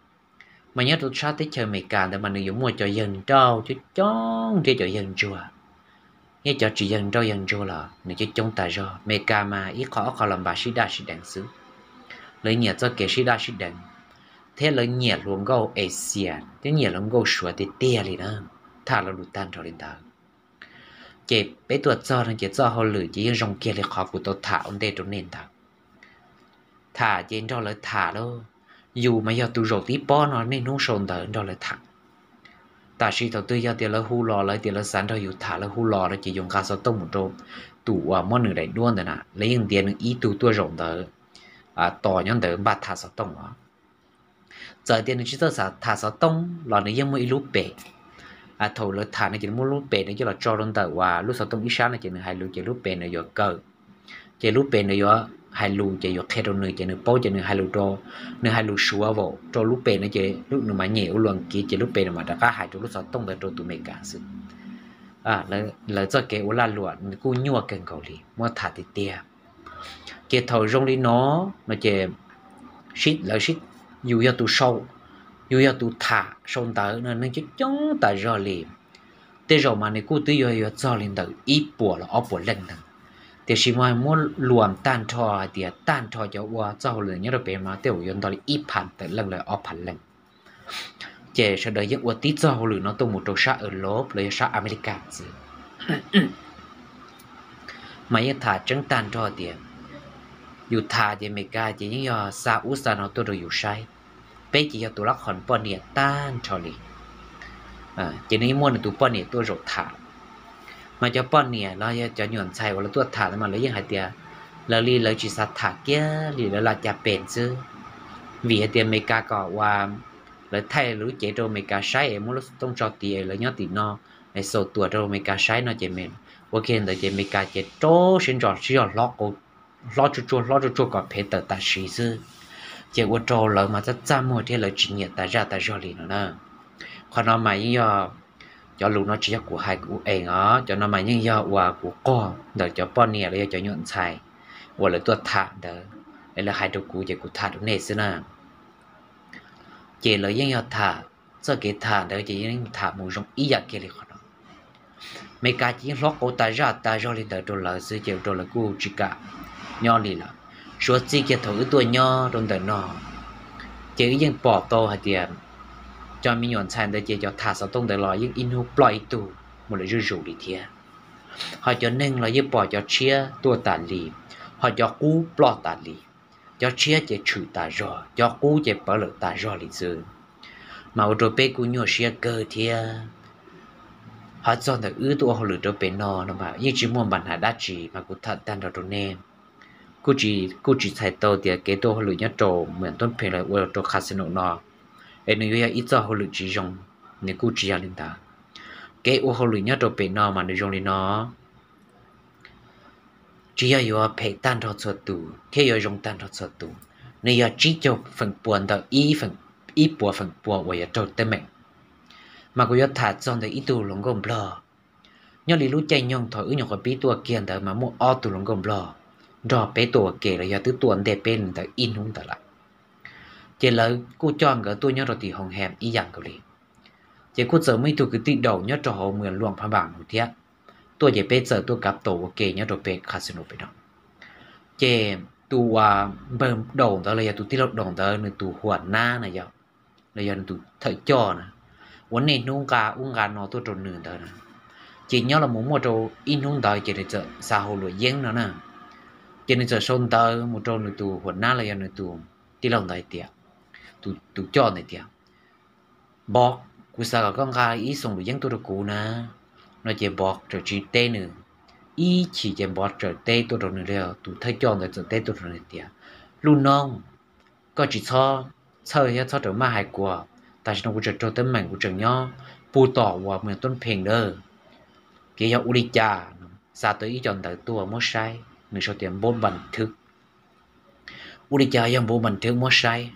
Mas nyob rau sab teb chaws Amelikas ntawd mas nws yuav muaj cov yawg nrauj coob coob thiab cov yawg ntsuag, thiab cov tsis yawg nrauj yawg ntsuag los nws coob coob tas zog. Amelikas mas ib qho ob qho los npaj sib daj sib deev xwb. Lawv nyiam txoj kev sib daj sib deev, thiab lawv nyiam hluas nkauj Asia thiab nyiam hluas nkauj Suav tiag tiag li na. Tham lo lus tag nrho li ntawd. Ces peb tuaj txog no ces txoj hauj lwm ces yeej zoo kiag li qhov kuv tau tham ua ntej rau nej ntawd. Tham ces nrog lawv tham lauj, yus mas yog tus zaum tib pob no niaj hnub sau ntawv nrog lawv tham. Tam sim thaum twg yog tias lawv hu los lawv tias lawv xav nrog yus tham lawv hu los no ces yus nqa xov tooj mus rau tus uas muab nws daim duab ntawd na, lawv yeej ntiav nws ib tug tuaj zaum ntawd tos nyob ntawd npaj tham xov tooj os. Txawm tias nws tsis txawj tham xov tooj los nws yeej muaj ib lub pem. Thaum lawv tham no ces nws muaj lub pem nws coj los tso rau ntawm uas lub xov tooj ib sab no ces nws hais lus ces lub pem nws yuav kaw, ces lub pem nws yuav hais lus ces yuav qhia rau nws ces nws paub ces nws hais lus rau, nws hais lus Suav vaum rau lub pem no ces nws mam nyem ua luam kiv ces lub pem nws mam rov qab hais rau lub xov tooj ntawd rau tus Amelikas xwb. Lawv txoj kev ua lag luam nws kuj nyuaj kawg nkaus li muab tham tiag tiag. Ces thaum zoo li no, no ces lawv, yus yog tus sau, yus yog tus tham sau ntawv no neeg coob coob tas zog li. Tej zaum mas nws kuj twb yuav yuav txog li ntawm ib puas los ob puas leej ntawd, tiam sis mas muab luam tag nrho hais tias tag nrho cov ua txoj hauj lwm nyob rau pem mas tej zaum yuav ntog li ib phav tawm leej los ob phav leej. Ces sawv daws yeej ua tib txoj hauj lwm no tuaj mus rau sab Europe los yog sab America xwb. Mas yeej tham tseeb tag nrho tias yus tham ces Amelikas ces yeej yog xa ub xa no tuaj rau yus saib. Peb ces yog tus lab qhos poj niam tag nrho li. Ces nws yeej muaj nws tus poj niam tuaj zaum tham. Mas cov poj niam los yog cov nyuam ntxhais uas lawv tuaj tham ntawd mas lawv yeej hais tias lawv li lawv tsis xav tham kiag li, lawv lam cas pem xwb. Vim hais tias Amelikas kom uas lawv thaij lub cev rau Amelikas saib es muab lub xov tooj tso tid es lawv nyob tim no es xaus tuam rau Amelikas saib no ces ua kiag ntawd ces Amelikas ces rau siab ntso sib zog hlob tsuag tsuag hlob tsuag tsuag kom phem tawm tam sim xwb. Ces ua rau lawv mas txaj txaj muag thiab lawv tsis nyiam tas zaj tas zog li no na. Qhov no mas yeej yog, cov lus no tsis yog kuv hais kuv ees os, cov no mas yeej yog uas kuv quag ntawm cov poj niam los yog cov nyuam ntxhais uas lawv tuaj tham ntawd es lawv hais rau kuv ces kuv tham rau nej xwb na. Ces lawv yeej yog tham, txoj kev tham ntawd ces yeej tham mus zoo ib yam kiag li qhov no. Amelikas ces yeej hlob qau tas zaj tas zog li ntawd rau lawv xwb ces ua rau lawv kuj tsis kam nyob li lawm. Suav txij kiag thaum wb tuaj nyob rau ntawm no ces wb yeej pom tau hais tias cov me nyuam ntxhais ntawd ces cov tham xov tooj ntawd los yeej ib hnub ploj ib tug mus lawm zuj zus li thiab. Ho cov neeg los yeej pom cov tshiab tuaj tas li, ho cov qub ploj tas li. Cov tshiab ces tshwm tas zog, cov qub ces pawv lawm tas zog li xwb. Mas ua rau peb kuj nyuaj siab kawg thiab. Ho txog ntawm wb tuaj ua hauj lwm rau pem no no mas yeej tsis muaj npa hnav dab tsi mas kuv tham tag nrho rau nej. Kuj tsis txhais tau tias kev tuaj hauj lwm nyob rau Mws Tub Pheej los ua rau casino no es nws yuav yog ib txoj hauj lwm tsis zoo, nws kuj tsis yog li ntawd. Kev ua hauj lwm nyob rau pem no mas nws zoo li no, tsis yog yuav phem tag nrho txhua tus thiab yuav zoo tag nrho txhua tus, nws yog tsib caug feem pua ntawm ib puas feem pua uas yuav raug teeb meem. Mas kuv yuav tham txog ntawm ib tug hluas nkauj nplog. Nyob li lub caij nyoog thaum wb nyuam qhuav pib tuaj kiag ntawd mas muaj ob tug hluas nkauj nplog nrog peb tuaj ua ke los yog twb tuaj ntej peb ntawd ib hnub ntawd lawm. Ces lawv kuj coj nkawd tuaj nyob rau tim hoos hem ib yam nkaus li. Ces kuj txawm muaj ib tug kwv tij daum nyob rau hauv Mws Luam Phab Npas thiab, tuaj ces peb txawm tuaj kav taus ua ke nyob rau pem casino pem no. Ces tus uas npawg daum ntawd los yog tus tij laug daum ntawd nws tus huam nab na yog, los yog nws tus thawj coj na, uas niaj hnub nqa ub nqa no tuaj rau nws ntawd na, Ces nyob los mus muaj rau ib hnub ntawd ces nws txawm xa hauv luam yeeb no na. Ces nws txawm sau ntawv mus rau nws tus huam nab los yog nws tus tij laug ntawd hais tias, tus coj ntawd tias, Npov, kuv xav kom koj nqa ib xoom luam yeeb tuaj rau kuv na. No ces Npov txawm tsis teb nws ib chim ces Npov txawm teb tuaj rau nws li, tus thawj coj ntawd txawm teb tuaj rau nws tias, Lub noob, koj tsis txhob txhawj thiab txhob rawm maj hais kuas, tam sim no kuv tseem raug teeb meem, kuv tseem nyob puag tom uas Muas Tub Pheej lawm. Kev yog ua li cas? Xa tau ib co ntawv tuaj muab saib, nws sau tias npov npas thwv. Ua li cas yog npov npas thwv muab saib?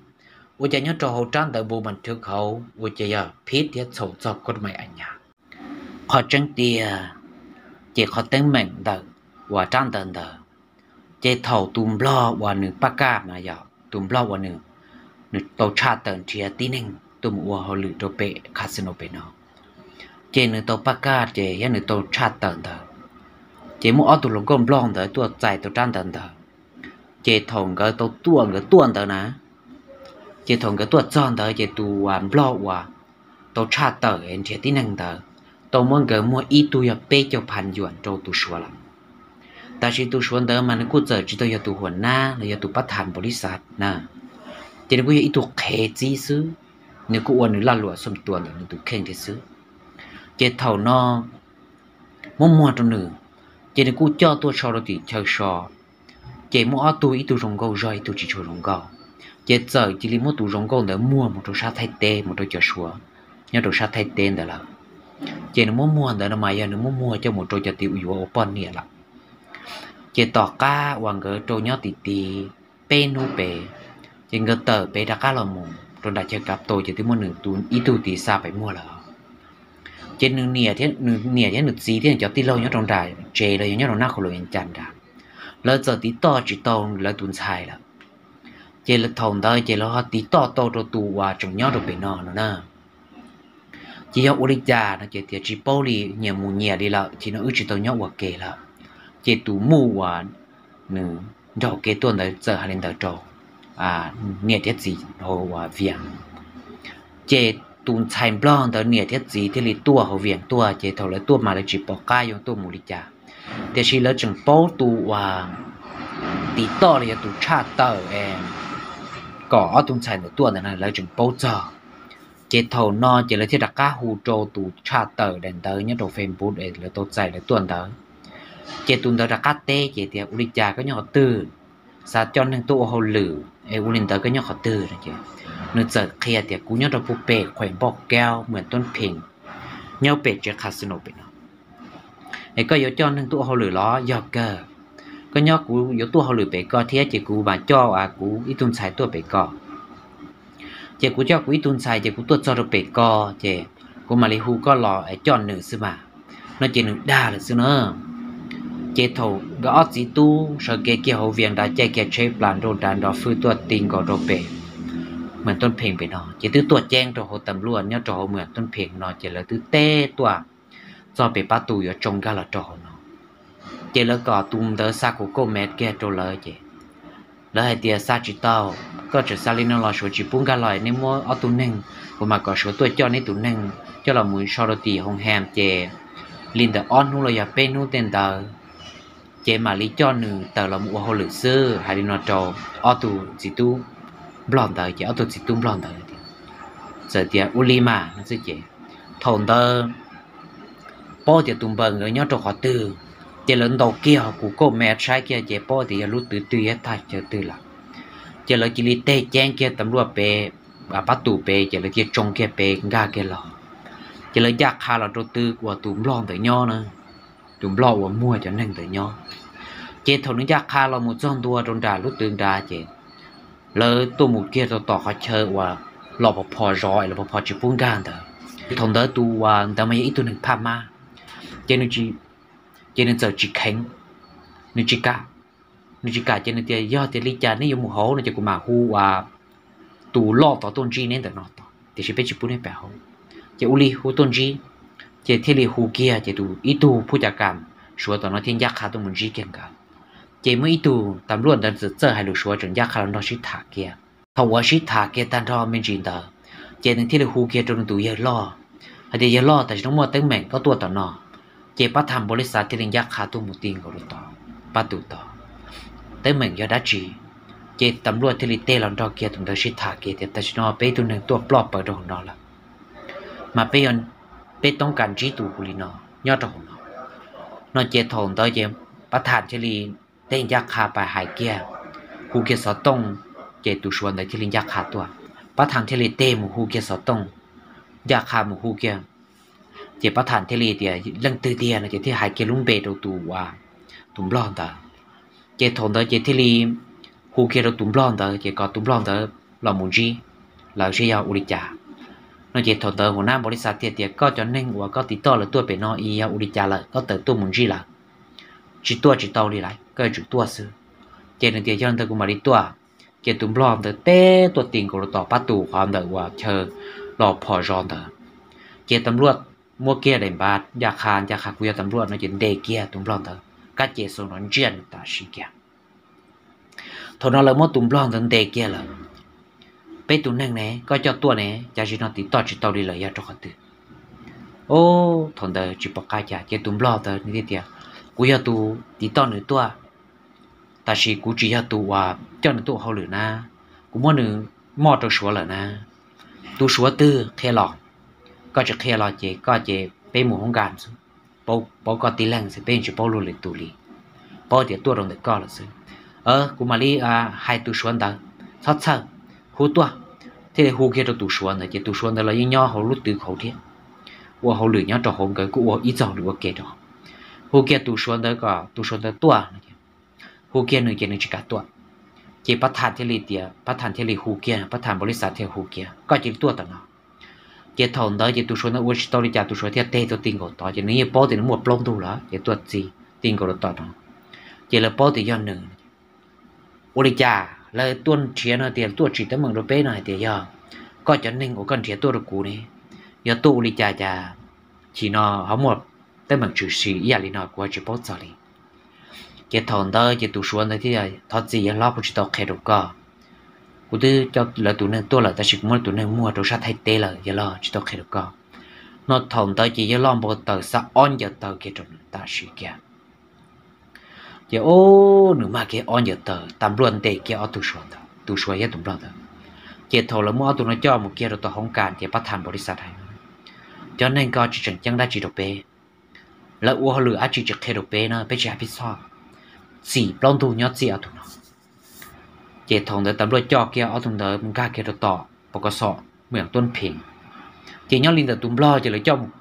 Ua cas nyob rau hauv rab ntawv npov npas thwv hauv ua cas yog phib thiab txhaum txog koj mai a nyas? Qhov tseeb tiag, ces qhov teeb meem ntawm uas rab ntawv ntawd, ces thaum tus nplog uas nws paj kaj mas yog tus nplog uas nws, nws tau tshaj tawm nrhiav tib neeg tuaj mus ua hauj lwm rau pem casino pem no, ces nws tau paj kaj ces thiab nws tau tshaj tawm ntawd, ces muaj ob tug hluas nkauj nplog ntawd tuaj txais tau rab ntawv ntawd. Ces thaum nkawd tau tuaj, nkawd tuaj ntawd na, ces thaum nkawd tuaj txog ntawd ces tus uas nplog uas tau tshaj tawm nrhiav tib neeg ntawd tau muab nkawd muag ib tug yog peb caug phav yuam rau tus suav lawm. Tab sis tus suav ntawd mas nws kuj txawm tsis tau yog tus huam nab los yog tus pab tham npaum li xav na, ces nws kuj yog ib tug qhev txib xwb, nws kuj ua nws laj luam xom tua ntawm nws tus kheej thiab xwb. Ces thaum no muab muag rau nws, ces nws kuj coj tuaj so rau tim chaw so. Ces muaj ob tug, ib tug zoo nkauj zog ib tug tsis tshua zoo nkauj, ces txawm cia li muab tus zoo nkauj ntawd muag mus rau sab Thaib teb, mus rau cov suav nyob rau sab Thaib teb ntawd lawm. Ces nws muab muag ntawd no mas yog nws muab muag coj mus rau cov tis yuav ua poj niam lawm. Ces tom qab uas nkawd rau nyob tim tid peb hnub pem, ces nkawd tawm pem rov qab los mus rau nram chaw kav tau ces twb muab nws ib tug tis xa pem muag lawm. Ces nws niam thiab nws txiv thiab nws cov tij laug nyob rau nram tsev los yog nyob rau Nab Qhua Luas Vias Cas nrad, lawv txawm tiv toj tsis tau lawv tus ntxhais lawm. Ces thaum ntawd ces lawv ho tiv toj tau rau tus uas tseem nyob rau pem no no na. Ces yog ua li cas no ces tias tsis paub li, nyias mus nyias li lawm, ces no wb tsis tau nyob ua ke lawm. Ces tus muj uas nws nrog kev tuaj ntawd txawm hais li ntawd rau niam thiab txiv hauv Vias. Ces tus ntxhais nplog ntawd niam thiab txiv thiaj li tuaj hauv Vias tuaj, ces thaum lawv tuaj mas lawv tsis pom qab yuav tuaj mus li cas, tiam sis lawv tseem paub tus uas tiv toj los yog tus tshaj tawm kom ob tug ntxhais ntawd tuaj ntawd na, lawv tseem paub txog. Ces thaum no ces lawv thiaj rov qab hu rau tus tshaj tawm daim ntawv nyob rau Facebook es lawv tau txais lawv tuaj ntawd. Ces tus ntawd rov qab teb ces tias, Ua li cas koj nyob qhov twg? Xav coj neeg tuaj ua hauj lwm es ua li ntawd koj nyob qhov twg? Ces nws txawm qhia tias, Kuv nyob rau puag pem Khuem Npauj Kaub, Muas Tub Pheej, nyob pem tsev casino pem no. Es koj yuav coj neeg tuaj ua hauj lwm los? Yog kawg. Koj nyob kuv yuav tuaj hauj lwm pem ko thiab ces kuv mam coj kuv ib tug ntxhais tuaj pem ko. Ces kuv coj kuv ib tug ntxhais ces kuv tuaj txog rau pem ko ces kuv mam li hu koj los es coj nws xwb mas. No ces nws dag lawm xwb na. Ces thaum nkawd ob txiv tub sawv kev kiag hauv Vias nrad caij kiag tsheb plas nrauj nrad nrov fwj tuaj ti nkaus rau pem Muas Tub Pheej pem no, ces twb tuaj ceeb rau hauv tas npluaj nyob rau hauv Muas Tub Pheej no ces lawv twb teb tuaj txog pem pab tu yuav tsoo nkag los rau hauv no. Ces lawv kom tus ntawd xa kuv kauj me kiag rau lawv ces lawv hais tias, Xa tsis tau, koj tseem xa li no los Suav tsis pub nkag los, nej muab ob tug neeg, kuv mam kom Suav tuaj coj neb tus neeg coj los mus so rau tim hoo hem ces li ntawm ob hnub los yog peb hnub tej ntawd ces mam li coj nws tawm los mus ua hauj lwm xwb. Hais li no rau ob tug txiv tub nplog ntawd ces ob tug txiv tub nplog ntawd txawm tias, Ua li mas no xwb ces thaum ntawd paub tias tus npawg nkawd nyob rau qhov twg, ces lawv ntaus kiag kuv kauj me saib kiag ces paub tias yog lub twg twg thiab thaj chaw twg lawm. Ces lawv cia li teg ceeb kiag tas npluaj pem pab tu pem ces lawv cia li tsoo kiag pem nkag kiag los. Ces lawv ncaj qha los rau twg uas tus nplog ntawd nyob na, tus nplog uas muag cov neeg ntawd nyob. Ces thaum nws ncaj qha los mus txog ntua rau nram lub twg nrad ces lawv tuaj mus kiag rau tom qhov chaw uas los pos pho zov es los pos pho tsis pub nkag ntawd. Thaum ntawd tus uas ntawd mas yog ib tug neeg phaj mab, ces nws txawm tsis kheev, nws tsis kam. Nws tsis kam ces nws tias, Yog tias li cas neb yuav mus hauv no ces kuv mam hu uas tus loj tod tuaj ntsib neb ntawm no tod, tiam sis peb tsis pub neb pem hauv. Ces ua li hu tuaj ntsib, ces thiaj li hu kiag ces tus ib tug phub ca kam Suav tom no thiaj ncaj qha tuaj mus ntsib kiag nkawd. Ces muaj ib tug tas npluaj ntawd txawm txawj hais lus Suav tseem ncaj qha los nrog sib tham kiag. Thaum uas sib tham kiag tag nrho me ntsis ntawd, ces nws thiaj li hu kiag rau nws tus yawg loj hais tias, Yawg loj, tam sim no muaj teeb meem koj tuaj tom no. Ces pab tham npaum li xav thiaj li ncaj qha tuaj mus ti nkaus rau tom pab tus tod, teeb meem yog dab tsi. Ces tam luaj thiaj li tig los nrog kiag tus ntawd sib tham kiag tias tam sim no peb ib tug neeg tuaj ploj pawv rau hauv no lawm, mas peb, peb toob kas ntsib tus hu li no nyob rau hauv no. No ces thaum ntawd ces pab tham thiaj li tig ncaj qha pais hais kiag, hu kiag xov tooj, ces tus suav ntawd thiaj li ncaj qha tuaj. Pab tham thiaj li tig mus hu kiag xov tooj, ncaj qha mus hu kiag. Ces pab tham thiaj li tias leej twg tiag no ces thiaj hais kiag lub npe rau tus, tus nplog ntawd. Ces thaum ntawd ces thiaj li hu kiag rau tus nplog ntawd ces kom tus nplog ntawd los mus ntsib lawv seb yog ua li cas. No ces thaum ntawd hua nab npaum li xav thiaj tias koj cov neeg uas koj tiv toj lawv tuaj pem no es yog ua li cas lawm, koj tawm tuaj mus ntsib lawv, tsis tuaj tsis tau li lawm, koj yuav tsum tuaj xwb. Ces nws tias yog li ntawd kuv mam li tuaj. Ces tus nplog ntawd teb tuaj ti nkaus rau tom pab tus qhov ntawm uas chaw los phom zos ntawd. Ces tam luaj muab kiag daim npav ncaj qha, ncaj qha kuv yog tam luaj no ces ntes kiag tus nplog ntawd kab ces xau nrov ntsiaj nws tam sim kiag. Thaum no lawv muab tus nplog ntawd ntes kiag lawm. Peb tus neeg ne koj coj tuaj ne, cas sim no tiv toj tsis tau li lawm, yog rau qhov twg? Ub, thaum ntawd tsis pom qab cas ces tus nplog ntawd nws thiaj tias kuv yog tus tiv toj nws tuaj, tab sis kuv tsis yog tus uas coj nws tuaj ua hauj lwm na, kuv muab nws moj rau suav lawm na. Tus suav twg qhia los? Koj tsis qhia los ces koj ces peb mus hoob kas xwb, paub koj tib leeg xwb, peb yeej tsis paub luag lwm tus li, paub tias tuaj rau ntawm koj lawm xwb. Kuv mam li hais tus suav ntawd, txhob txhawj, hu tuaj. Thiaj li hu kiag rau tus suav ntawd ces tus suav ntawd los yeej nyob hauv lub twg hauv thiab, ua hauj lwm nyob rau hauv, nkawd kuj ua ib txog hauj lwm ua ke rau. Hu kiag tus suav ntawd kom tus suav ntawd tuaj, hu kiag nws ces nws tsis kam tuaj. Ces pab tham thiaj li tias, pab tham thiaj li hu kiag, pab tham npaum li xav thiaj hu kiag koj cia li tuaj tom no. Ces thaum ntawd ces tus suav ntawd ua tsis tau li cas tus suav thiaj teg tuaj ti nkaus tod ces nws yeej paub tias nws muaj plaub ntug lawm ces tuaj txi ti nkaus rau tom no. Ces lawv paub tias yog nws. Ua li cas lawv tuaj nrhiav no tias tuaj tsim teeb meem rau peb no hais tias yog koj cov neeg uas koj nrhiav tuaj rau kuv ne, yog tuaj ua li cas cas chim no ho muaj teeb meem tshwm sim ib yam li no kuv ho tsis paub txog li. Ces thaum ntawd ces tus suav ntawd thiaj thov txim yawg hlob, kuv tsis tau qhia rau koj. Kuv twb coj lawv tus neeg tuaj lawm tab sis kuv muab lawv tus neeg muag rau sab Thaib teb lawm, yawg hlob tsis tau qhia rau koj. No thaum ntawd ces yawg hlob npau taws xa ob ncaws taws kiag rau nws tam sim kiag. Ces ub, nws mag kiag ob ncaws taws, tas npluaj ntes kiag ob tug suav ntawd, tus suav thiab tus nplog ntawd. Ces thaum lawv muab ob tug no coj mus kiag rau tom hoob kas ces pab tham npaum li xav hais, cov neeg ko tsis tseem ceeb dab tsi rau peb, lawv ua hauj lwm dab tsi tsis qhia rau peb no peb tsis hais pib txhoj, txim plaub ntug nyob txij ob tug no. Ces thaum ntawd tas npluaj coj kiag ob tug ntawd mus nkag kiag rau tom pos kos xom mws tuab phees. Ces nyob li ntawm tus nplog ces lawv coj mus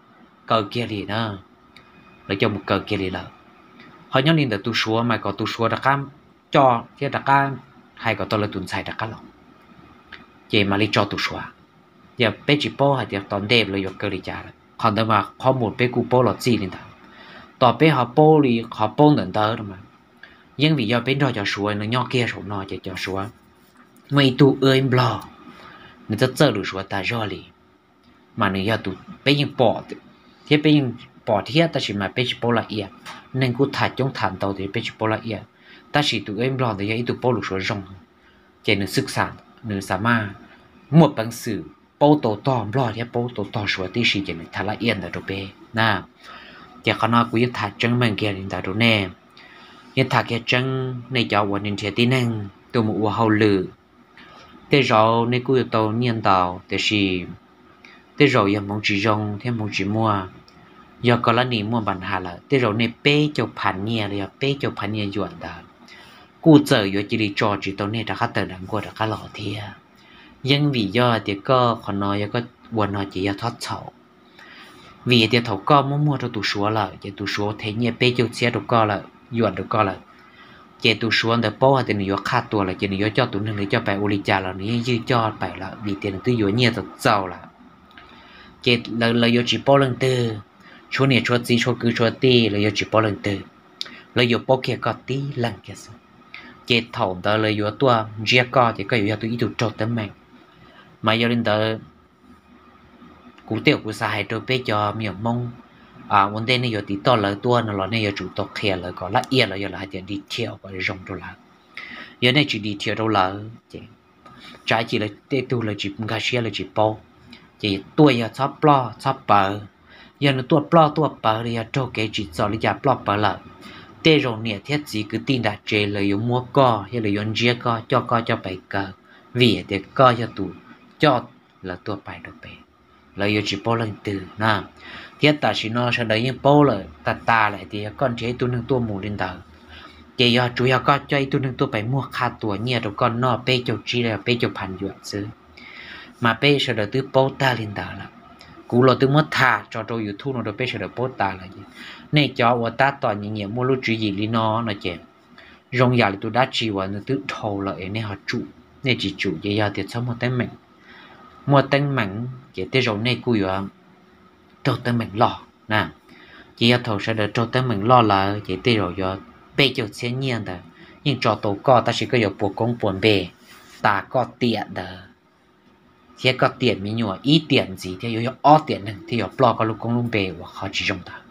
kaw kiag li na, lawv coj mus kaw kiag li lawm. Ho nyob li ntawm tus suav mas kom tus suav rov qab coj thiab rov qab hais kom tau lawv tus ntxhais rov qab los, ces mam li tso tus suav. Yog peb tsis paub hais tias tom ntej lawv yuav kaw li cas lawm, qhov ntawd mas qhov mus peb kuj paub los txij li ntawd. Tos peb ho paub li qhov paub ntawm ntawd mas yeej vim yog peb nrog cov suav no nyob kiag saum no ces cov suav muaj ib tug wb nplog, nws txawj txawj lus suav tas zog li. Mas nws yog tus peb yeej pom thiab, peb yeej pom thiab tab sis mas peb tsis paub laj iaj. Neeg kuj tham coob tham ntau tias peb tsis paub laj iaj, tab sis tus wb nplog ntawd yog ib tug paub lus suav zoo, ces nws xwb xam, nws xam maj muaj peev xwm paub tau tog nplog thiab paub tau tog suav tib si ces nws tham laj iaj ntawd rau peb na. Ces qhov no kuv yeej tham tseeb meej kiag li ntawd rau nej. Yeej tham kiag tseeb, nej cov uas nrhiav tib neeg tuaj mus ua hauj lwm, tej zaum nej kuj yuav tau nyiaj ntau tiam sis tej zaum yog hmoov tsis zoo thiab hmoov tsis muaj. Yog koj lab nis muaj npa nhas lawm tej zaum nej peb caug phav nyiaj los yog peb caug phav nyiaj yuam ntawd kuj txawm yuav cia li tso tsis tau nej rov qab tawm nram nkuaj rov qab los thiab. Yeej vim yog hais tias koj qhov no yog koj ua no ces yog txhob txhaum. Vim hais tias thaum koj muab muag rau tus suav lawm ces tus suav them nyiaj peb caug txhiab rau koj lawm, yuam rau koj lawm. Ces tus suav ntawd paub hais tias nws yuav qhaj tua lawm ces nws yuav coj tus neeg li coj pais ua li cas los nws yeej ywj coj pais lawm vim tias nws twb yuav nyiaj txaus txaus lawm. Ces lawv yuav tsis paub leej twg, tshuav niam tshuav txiv tshuav kwv tshuav tij lawv yuav tsis paub leej twg, lawv yuav paub kiag koj tib leeg kiag xwb. Ces thaum ntawd lawv yuav tuaj ntsiab koj ces koj yuav yog tus ib tug raug teeb meem. Mas yog li ntawd, kuv tej uas kuv xav hais rau peb cov me nyuam Hmoob, ua ntej nej yuav tiv toj lawv tuaj no los nej yuav tsum tau qhia lawv kom laj iaj los yog lawv hais tias detail kom zoo rau lawv. Yog nej tsis detail rau lawv ces tsam ib chim lawv tej tug lawv tsis nkag siab lawv tsis paub, ces tuaj yog txhob ploj txhob pawv, Yog nws tuaj ploj tuaj pawv los yog raug kev tsim txom li cas ploj pawv lawm, tej zaum niam thiab txiv kwv tij nram tsev lawv yuav muab koj thiab lawv yuav ntsiab koj coj koj coj pais kaw, vim hais tias koj yog tus coj lawv tuaj pais rau pem, lawv yuav tsis paub leej twg na. Thiab tam sim no sawv daws yeej paub lawm tas tas lawm hais tias yog koj nrhiav ib tug neeg tuaj mus li ntawd, ces yog tsuas yog koj coj ib tug neeg tuaj pais muag qha tuas nyiaj rau koj noj peb caug tsib los yog peb caug phav yuam xwb. Mas peb sawv daws twb paub tag li ntawd lawm. Kuv los twb muab tham tso rau YouTube no rau peb sawv daws paub tas lawm. Nej cov uas tab tom nyiam nyiam muaj lub tswv yim li no no ces zoo yam li tus dab tsi uas nws twb dhau lawm es nej ho tsum, nej tsis tsum ces yog tias txhob muaj teeb meem. Muaj teeb meem ces tej zaum nej kuj yuav raug teeb meem loj na. Ces yog thaum sawv daws raug teeb meem loj lawm ces tej zaum yuav peb caug txhiab nyiaj ntawd yeej tso tau koj, tab sis koj yuav puas koob puas npe tas koj tiam ntawd thiab koj tiam me nyuam ib tiam ntxiv thiab yuav yog ob tiam neeg thiab yuav ploj koj lub koob lub npe uas qhov tsis zoo ntawd.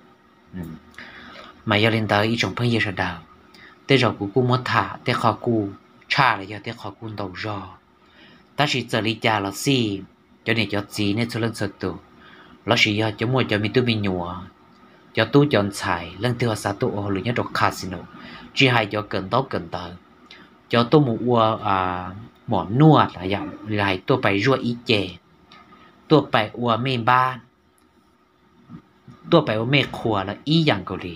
Mas yog li ntawd ib tsoom phooj ywg sawv daws, tej zaum kuv kuj muab tham tej qho kuj tshaj los yog tej qho kuj ntau zog, tab sis txawm li cas los xij, cov niam cov txiv nej txhua leej txhua tus, lossis yog cov muaj cov me tub me nyuam, cov tub cov ntxhais leej twg ho xav tuaj ua hauj lwm nyob rau casino, tsis hais cov kawm ntaub kawm ntawv, cov tuaj mus ua mom nuaj los yog hais tuaj pais zuaj ib ce, tuaj pais ua mej npab, tuaj pais ua mej qhuas los ib yam nkaus li.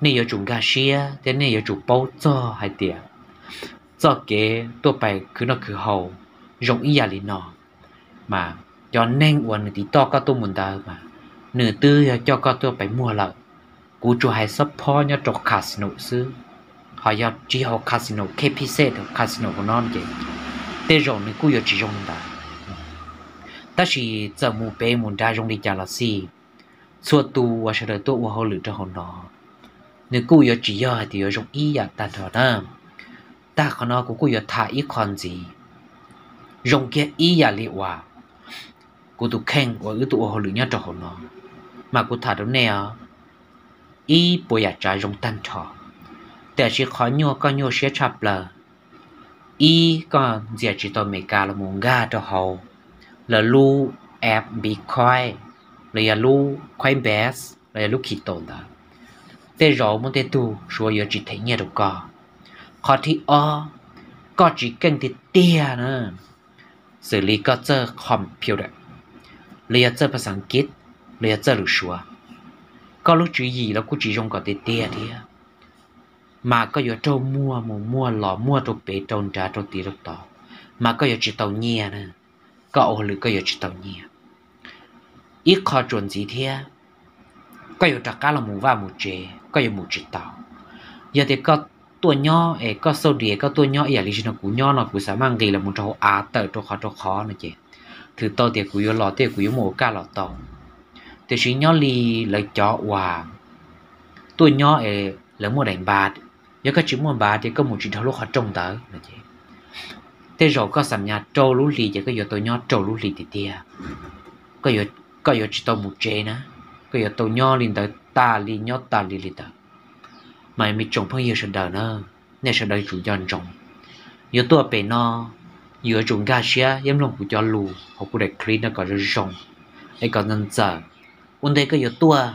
Nej yuav tsum nkag siab thiab nej yuav tsum paub txog hais tias txoj kev tuaj pais khwv noj khwv haus zoo ib yam li no, mas cov neeg uas nws tiv toj koj tuaj mus ntawd mas nws twb yog coj koj tuaj pais muag lawm. Kuv tsuas hais xub phob nyob rau casino xwb, ho yog tsis hauv casino, K P Z hauv casino hauv no ces tej zaum nws kuj yuav tsis zoo li ntawd. Tab sis txawm mus pem mus nrad zoo li cas los xij, txhua tus uas sawv daws tuaj ua hauj lwm rau hauv no, nws kuj yuav tsis yog hais tias yuav zoo ib yam tag nrho na. Tag qhov no kuv kuj yuav tham ib qho ntxiv zoo kiag ib yam li uas kuv tus kheej uas wb tuaj ua hauj lwm nyob rau hauv no, mas kuv tham rau nej os, ib puas yam tsav zoo tag nrho, tiam sis qhov nyuaj koj nyuaj siab tshaj plaws, ib koj ntxias tsis tau Amelikas los mus nkag rau hauv lawv lub app Bitcoin los yog lub Coinbase los yog lub crypto ntawd, tej zaum muaj tej tug Suav yuav tsis them nyiaj rau koj. Qhov thib ob, koj tsis keej tiag tiag na, xws li koj txawj computer los yog txawj phas xas kiv los yog txawj lus Suav, koj lub tswv yim los kuj tsis zoo kom tiag tiag thiab, mas koj yuav raug muag mus muag los muag rau pem rau nrad rau tid rau tod, mas koj yuav tsis tau nyiaj na. Koj ua hauj lwm koj yuav tsis tau nyiaj. Ib qho tsuas ntxiv thiab, koj yuav rov qab los mus vaj mus tsev koj yuav mus tsis tau. Yog tias koj tuaj nyob es koj xauj dias koj tuaj nyob ib yam li zaum no kuv nyob no kuv xav maj nqis los mus rau hauv av tawm rau qhov rau qhov no ces thwm tau tias kuv yuav los thiab kuv yuav muaj ua kaj los tau. Tiam sis nyob li lawv cov uas tuaj nyob es lawv muaj daim npav, yog koj tsis muaj npav ces koj mus tsis dhau lub qhov rooj ntawd no ces tej zaum koj xam nyas rau lub hli ces koj yuav tau nyob rau lub hli tiag tiag, koj yuav tsis tau mus tsev na, koj yuav tau nyob li ntawd tas li nyob tas li li ntawd. Mas me tsoom phooj ywg sawv daws na, nej sawv daws yuav tsum nco ntsoov, yuav tuaj pem no yuav tsum nkag siab thiab mloog kuv cov lus hauv kuv daim clip no kom zoo zoo, es kom ntxawm ntxawm. Ua ntej koj yuav tuaj,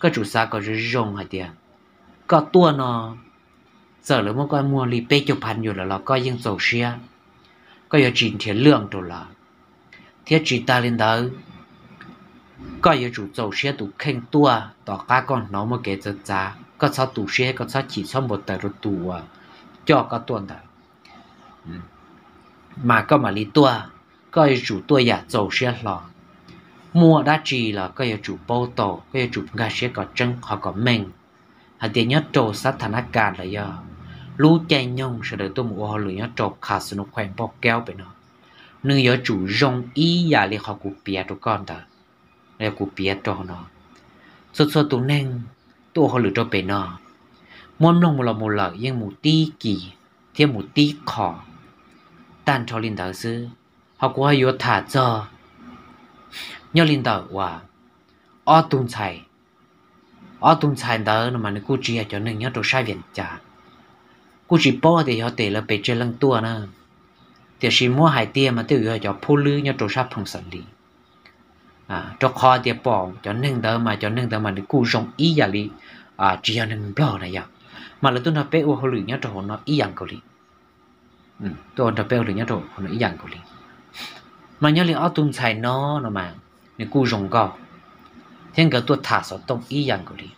koj tsum xav kom zoo zoo hais tias koj tuaj no, txawm lawv muab koj muag li peb caug phav yuam lawm los koj yeej txaus siab, koj yuav tsis nrhiav lwj rau lawv. Thiab tsis tas li ntawd, koj yuav tsum txaus siab tus kheej tuaj tom qab koj hnov muaj kev txawv txav, koj txhob tu siab, koj txhob chim txhob npau taws rau tus uas coj koj tuaj ntawd, mas koj mam li tuaj. Koj yuav tsum tuaj yam txaus siab hlo. Muaj dab tsi los koj yuav tsum paub tau, koj yuav tsum nkag siab kom tseeb qhov kom meej hais tias nyob rau xab tha nab kas los yog lub caij nyoog sawv daws tuaj mus ua hauj lwm nyob rau casino Khuam Npauj Kaub pem no, nws yuav tsum zoo ib yam li qhov kuv piav rau koj ntawd, los yog kuv piav rau hauv no. Txhua txhua tus neeg tuaj ua hauj lwm rau pem no, muab mloog mus los mus lawm yeej mus tib kis thiab mus tib qho tag nrho li ntawd xwb. Ho kuv ho yuav tham txog nyob li ntawm uas ob tug ntxhais, ob tug ntxhais ntawd no mas nws kuj tsis yog cov neeg nyob rau sab Vias Cas, kuj tsis paub tias yog tes lawv pes tsawg leej tuaj na, tiam sis muab hais tiag mas twb yog cov phub lwb nyob rau sab Phoos Xas Lis. Rau qhov tias pom cov neeg ntawd mas cov neeg ntawd mas nws kuj zoo ib yam li tsis yog neeg Nplog na yog, mas lawv tuaj nrog peb ua hauj lwm nyob rau hauv no ib yam nkaus li. Tuaj nrog peb ua hauj lwm nyob rau hauv no ib yam nkaus li. Mas nyob li ob tug ntxhais no no mas nws kuj zoo nkauj, thiab nkawd tuaj tham xov tooj ib yam nkaus li.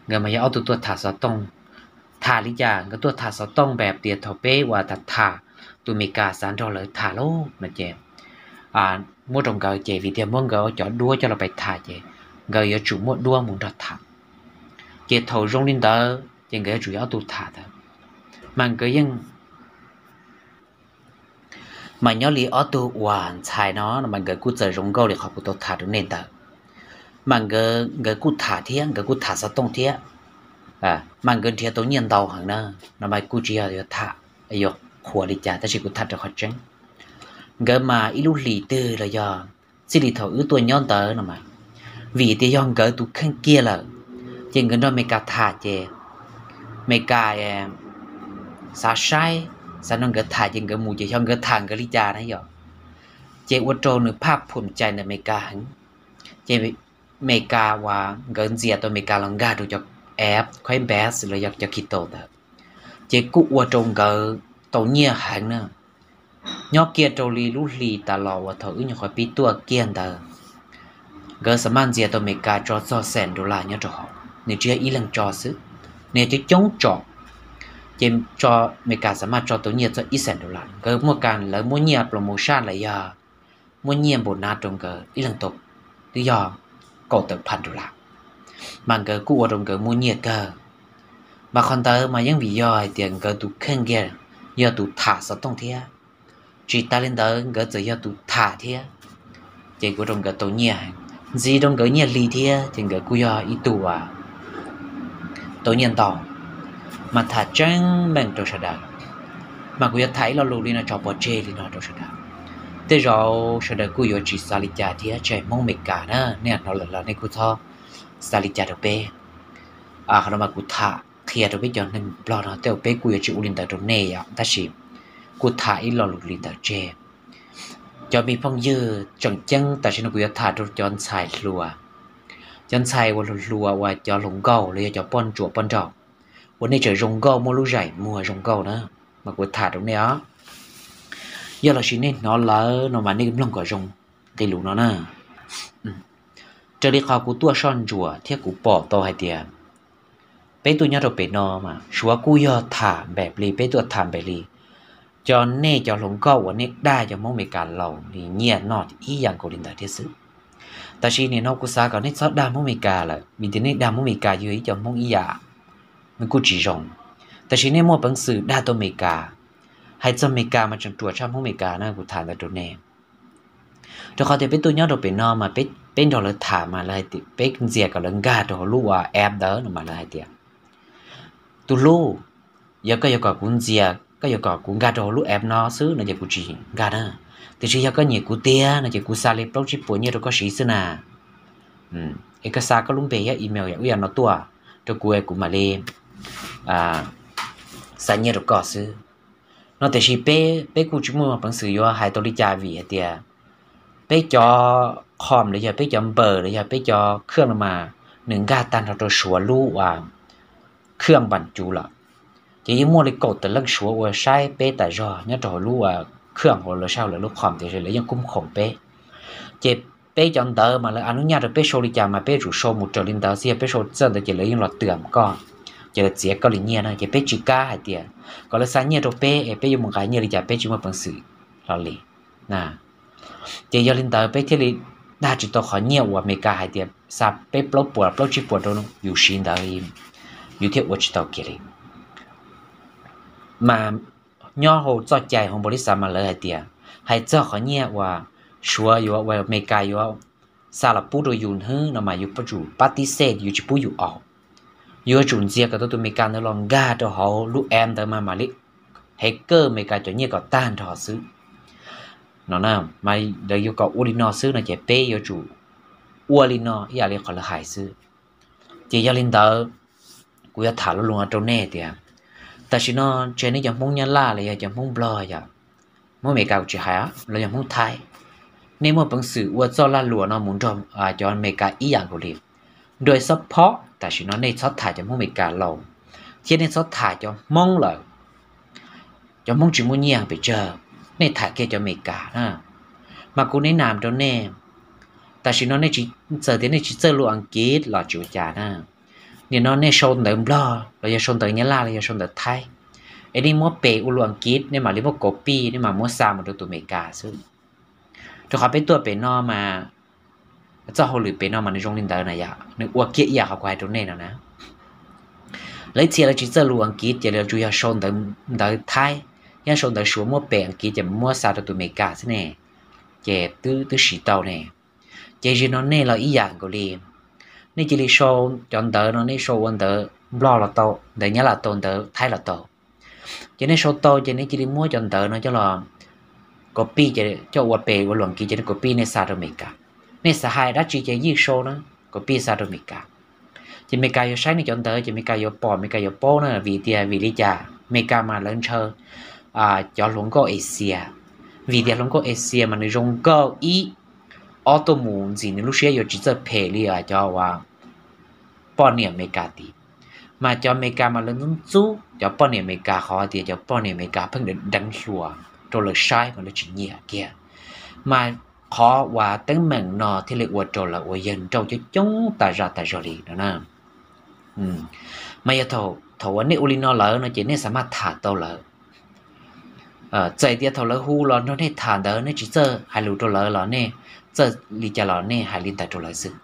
Nkawd mas yog ob tug tuaj tham xov tooj. Tham li cas? Nkawd tuaj tham xov tooj npe tias thaum peb uas tham tham, tus Amelikas xav nrog lawv tham lauj no ces muab rau nkawd ces vim tias muab nkawd cov duab coj los pais tham ces nkawd yuav tsum muaj duab mus nrog tham. Ces thaum zoo li ntawd ces nkawd yuav tsum yog ob tug tham ntawd. Mas nkawd yeej, mas nyob li ob tug uas ntxhais no no mas nkawd kuj txawm zoo nkauj li qhov kuv tau tham rau nej ntawd. Mas nkawd kuj tham thiab, nkawd kuj tham xov tooj thiab, mas nkawd nrhiav tau nyiaj ntau heev na. No mas kuj tsis yog yuav tham, yuav qhuas li cas tab sis kuv tham rau qhov tseeb. Nkawd mas ib lub hlis twg los yog txij li thaum wb tuaj nyob ntawd no mas, vim tias yog nkawd tus kheej kiag lawm, ces nkawd nrog Amelikas tham ces Amelikas xav saib, xav nrog nkawd tham ces nkawd mus ces xyov nkawd tham nkawd li cas na yom. Ces ua rau nws phaj phum cai ntawm Amelikas heev. Ces Amelikas uas nkawd ntxias tau Amelikas los nkag rau cov app Coinbase los yog cov crypto ntawd, ces kuj ua rau nkawd tau nyiaj heev na. Nyob kiag rau li lub hlis tas los uas thaum wb nyuam qhuav pib tuaj kiag ntawd, nkawd xa maj ntxias tau Amelikas tso txog xees dollar nyob rau hauv, nws tsis yog ib leeg tso xwb, nws yog coob coob tso. Ces tso, Amelikas xa maj tso tau nyiaj txog ib xees dollar. Nkawd muaj kas lawv muab nyiaj promotion los yog muab nyiaj npaum na rau nkawd ib leeg tau twb yog kaum tawm phav dollar, mas nkawd kuj ua rau nkawd muaj nyiaj kawg. Mas qhov ntawd mas yeej vim yog hais tias nkawd tus kheej kiag yog tus tham xov tooj thiab. Tsis tas li ntawd nkawd txawm yog tus tham thiab, ces kuj ua rau nkawd tau nyiaj, ntxiv rau nkawd nyiaj hli thiab ces nkawd kuj yog ib tug uas tau nyiaj ntau. Mas tham tseeb meej rau sawv daws, mas kuv yuav tham ib lo lus li no tso pov tseg li no rau sawv daws. Tej zaum sawv daws kuj yuav tsis xav li cas thiab, tsis hais Hmoob Amelikas na, nej hnov lawm los nej kuj txhob xav li cas rau peb. Qhov no mas kuv tham qhia rau peb cov neeg Nplog no, tej zaum peb kuj yuav tsis ua li ntawd rau nej yom, tab sis kuj tham ib lo lus li ntawd tseg. Cov me phooj ywg, tseem ceeb tam sim no kuv yuav tham rau cov ntxhais hluas, cov ntxhais uas hluas hluas uas cov hluas nkauj los yog cov poj ntsuam poj nraug uas nej tseem zoo nkauj muaj lub zaim muag zoo nkauj na, mas kuv tham rau nej os. Yog los sis nej hnov lawm no mas nej mloog kom zoo nqe lus no na. Raws li qhov kuv tuaj soj ntsuam thiab kuv pom tau hais tias peb tuaj nyob rau pem no mas Suav kuj yog tham npaum li peb tuaj tham npaum li. Cov nej cov hluas nkauj uas nej dag cov Hmoob Amelikas laus li nyiaj noj ib yam nkaus li ntawd thiab xwb. Tab sis nim no kuv xav kom nej txhob dag Hmoob Amelikas lawm, vim tias nej dag Hmoob Amelikas yog ib cov Hmoob ib yam, nws kuj tsis zoo. Tab sis nej muaj peev xwm dag tau Amelikas. Hais txog Amelikas mas tseem ruam tshaj Hmoob Amelikas na, kuv tham ntawd rau nej. Rau qhov tias peb tuaj nyob rau pem no mas peb nrog lawv tham mas lawv hais tias peb ntxias kom lawv nkag rau hauv lub uas app ntawd no mas lawv hais tias, tus hlub, yog koj yuav kom kuv ntxias, koj yuav kom kuv nkag rau hauv lub app no xwb no ces kuv tsis nkag na. Tiam sis yog koj nyiam kuv tiag no ces kuv xa li plaub tsib puas nyiaj rau koj siv xwb na. Es koj xa koj lub npe thiab email yam ub yam no tuaj rau kuv es kuv mam li xa nyiaj rau koj xwb. No tiam sis peb, peb kuj tsis muaj peev xwm yuav hais tau li cas vim hais tias peb cov com los yog peb cov npawm los yog peb cov khaj no mas nws nkag tag nrho rau Suav lub uas khaj npam cuv lawm. Ces yeej muaj li kaum tawm leej Suav uas saib peb tas zog nyob rau hauv lub uas khaj hauv lawv saib hauv lawv lub com tiam sis lawv yeej kuj khoom peb. Ces peb cov ntawd mas lawv a nub nyaj rau peb sau li cas mas peb yuav tsum sau mus raws li ntawd xwb, yog peb sau txawj ntawd ces lawv yeej los twm koj, ces lawv txiav koj li nyiaj na. Ces peb tsis kam hais tias kom lawv xa nyiaj rau peb es peb yuav mus nqa nyiaj li cas peb tsis muaj peev xwm hlo li. Ces yog li ntawd peb thiaj li dag tsis tau qhov nyiaj uas Amelikas hais tias xa peb plaub puas plaub tsib puas rau yus siv ntawd, yus thiaj ua tsis tau kiag li. Mas nyob hauv txoj cai hauv npaum li xav mas lawv hais tias, hais txog qhov nyiaj uas Suav yuav, uas Amelikas yuav xa los pub rau yus hnub no mas yus yuav tsum pab tib xej, yus tsis pub yus aus. Yus yuav tsum ntxias kom tau tus Amelikas ntawd los nkag rau hauv lub app ntawd mas mam li hev kawj Amelikas cov nyiaj kom tag nrho xwb. No mas lawv yuav kom ua li no xwb no ces peb yuav tsum ua li no ib yam li qhov lawv hais xwb. Ces yog li ntawd, kuv yuav tham lo lus no rau nej tias, tam sim no tsis hais nej cov Hmoob Nyab Laj los yog cov Hmoob Nplog yom, Hmoob Amelikas kuv tsis hais, los yog Hmoob Thaib, Nej muaj peev xwm ua txoj lag luam no mus nrog cov Amelikas ib yam nkaus li. Dua ib xob phob tam sim no nej txhob tham cov Hmoob Amelikas los, thiab nej txhob tham cov Hmoob lawm. Cov Hmoob tsis muaj nyiaj pes tsawg, nej tham kiag cov Amelikas na. Mas kuv neb nam rau nej, tam sim no nej tsis, txawm tias nej tsis txawj lus Askiv los tsis ua cas na. Nim no nej sau ntawv Nplog los yog sau ntawv Nyab Laj los yog sau ntawv Thaib, es nej muab pes ua lus Askiv, nej mam li muab copy, nej mam muab xa mus rau tus Amelikas xwb. Rau qhov peb tuaj pem no mas, txoj hauj lwm pem no mas nws zoo li ntawd na yom, nws ua kiag ib yam qhov kuv hais rau nej no na. Lawv txhia lawv tsis txawj lus Askiv ces lawv tsuas yog sau ntawv Thaib, yog sau ntawv Suav muab pes Askiv ces muab xa rau tus Amelikas xwb ne, ces twb twb siv tau ne. Ces zaum no nej los ib yam nkaus li, nej cia li sau cov ntawv no, nej sau ua ntawv Nplog los tau, ntawv Nyab Laj tau, ntawv Thaib los tau. Ces nej sau tau ces nej cia li muab cov ntawv no coj los copy ces coj ua pes ua lus Askiv ces nej copy nej xa rau Amelikas. Nej xav hais dab tsi ces yeej sau na, copy xa rau Amelikas. Ces Amelikas yuav saib nej cov ntawv ces Amelikas yuav pom, Amelikas yuav paub na, vim tias vim li cas Amelikas mas lawv ntshaw cov hluas nkauj Asia, vim tias hluas nkauj Asia mas nws zoo nkauj ib, ob tuaj mus ntxim nws lub siab yuav tsis txawj phem li cov uas poj niam Amelikas tid. Mas cov Amelikas mas lawv ntxub ntxub cov poj niam Amelikas qhov tias cov poj niam Amelikas pheej deev hluas rau lawv saib mas lawv tsis nyiam kiag. Mas qhov uas teeb meem no thiaj li ua rau lawv ua yawg nrauj coob coob tas zaj tas zog li no na. Mas yog thaum uas nej ua li no lawm no ces nej xav maj tham tau lawm. Txawm tias thaum lawv hu los nrog nej tham ntawd nej tsis txawj hais lus rau lawv los nej txawj li cas los nej hais li ntawd rau lawv xwb.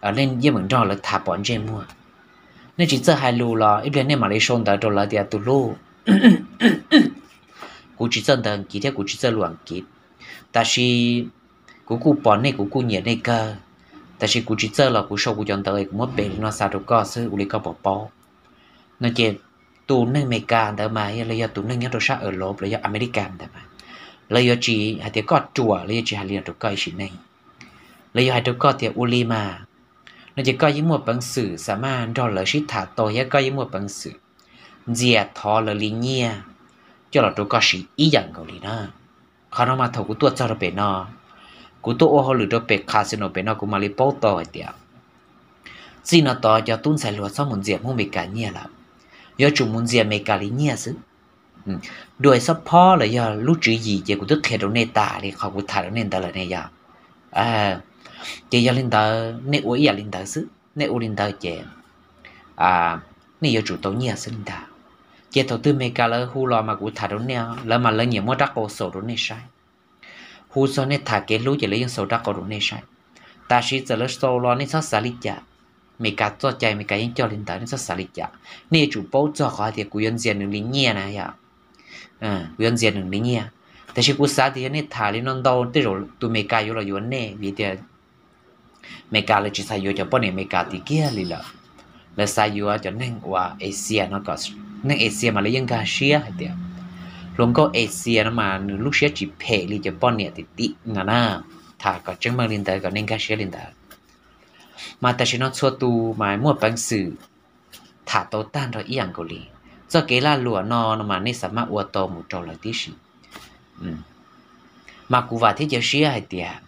Nej yeej meem nrog lawv tham pom ntsej muag. Nej tsis txawj hais lus los ib pliag nej mam li sau ntawv rau lawv tias tus hlub, kuv tsis txawj ntawv Askiv thiab kuv tsis txawj lus Askiv, tab sis kuv kuj pom nej kuv kuj nyiam nej kawg, tab sis kuv tsis txawj los kuv sau kuv cov ntawv kuv muab pes li no xa rau koj xwb ua li koj puas paub. No ces tus neeg Amelikas ntawd mas yog los yog tus neeg nyob rau sab Europe los yog America ntawd mas lawv yuav tsis hais tias koj ruam, lawv yuav tsis hais li no rau koj ib sim neej. Lawv yuav hais rau koj tias ua li mas, no ces koj yeej muaj peev xwm xav maj nrog lawv sib tham tau thiab koj yeej muaj peev xwm ntxias thov lawv li nyiaj coj los rau koj siv ib yam nkaus li na. Qhov no mas thaum kuv tuaj txog rau pem no, kuv tuaj ua hauj lwm rau pem casino pem no kuv mam li paub tau hais tias txij no tod cov tub ntxhais hluas txhob mus ntxias Hmoob Amelikas nyiaj lawm, yuav tsum mus ntxias Amelikas li nyiaj xwb. Dua ib xob phob los yog lub tswv yim ces kuv twb qhia rau nej tas li qhov kuv tham rau nej ntawd lawm ne yom. Ces yog li ntawd nej ua ib yam li ntawd xwb, nej ua li ntawd ces nej yuav tsum tau nyiaj xwb li ntag. Ces thaum twg Amelikas lawv hu los mas kuv tham rau nej, lawv mas lawv nyiam muab rab qau xaus rau nej saib. Hu txog nej tham kev hlub ces lawv yeej xaus rab qau rau nej saib. Tab sis txawm lawv xaus los nej txhob xav li cas, Amelikas txoj cai Amelikas yeej coj li ntawd, nej txhob xav li cas. Nej yuav tsum paub txog qhov hais tias kuv yuav ntxias nws li nyiaj na yom. Kuv yuav ntxias nws li nyiaj, tab sis kuv xav tias yog nej tham li no ntau tej zaum tus Amelikas yuav los yuav nej vim tias Amelikas lawv tsis xav yuav cov poj niam Amelikas tiag kiag li lawm. Lawv xav yuav cov neeg uas Asia no kom, neeg Asia mas lawv yeej nkag siab hais tias hluas nkauj Asia no mas nws lub siab tsis phem li cov poj niam tim tim no na. Tham kom tseeb meej li ntawd kom nej nkag siab li ntawd. Mas tam sim no txhua tus mas muaj peev xwm tham tau tag nrho ib yam nkaus li. Txoj kev lag luam no no mas nej xav maj ua tau mus rau lawv tib si. Mas kuv vam thiab cia siab hais tias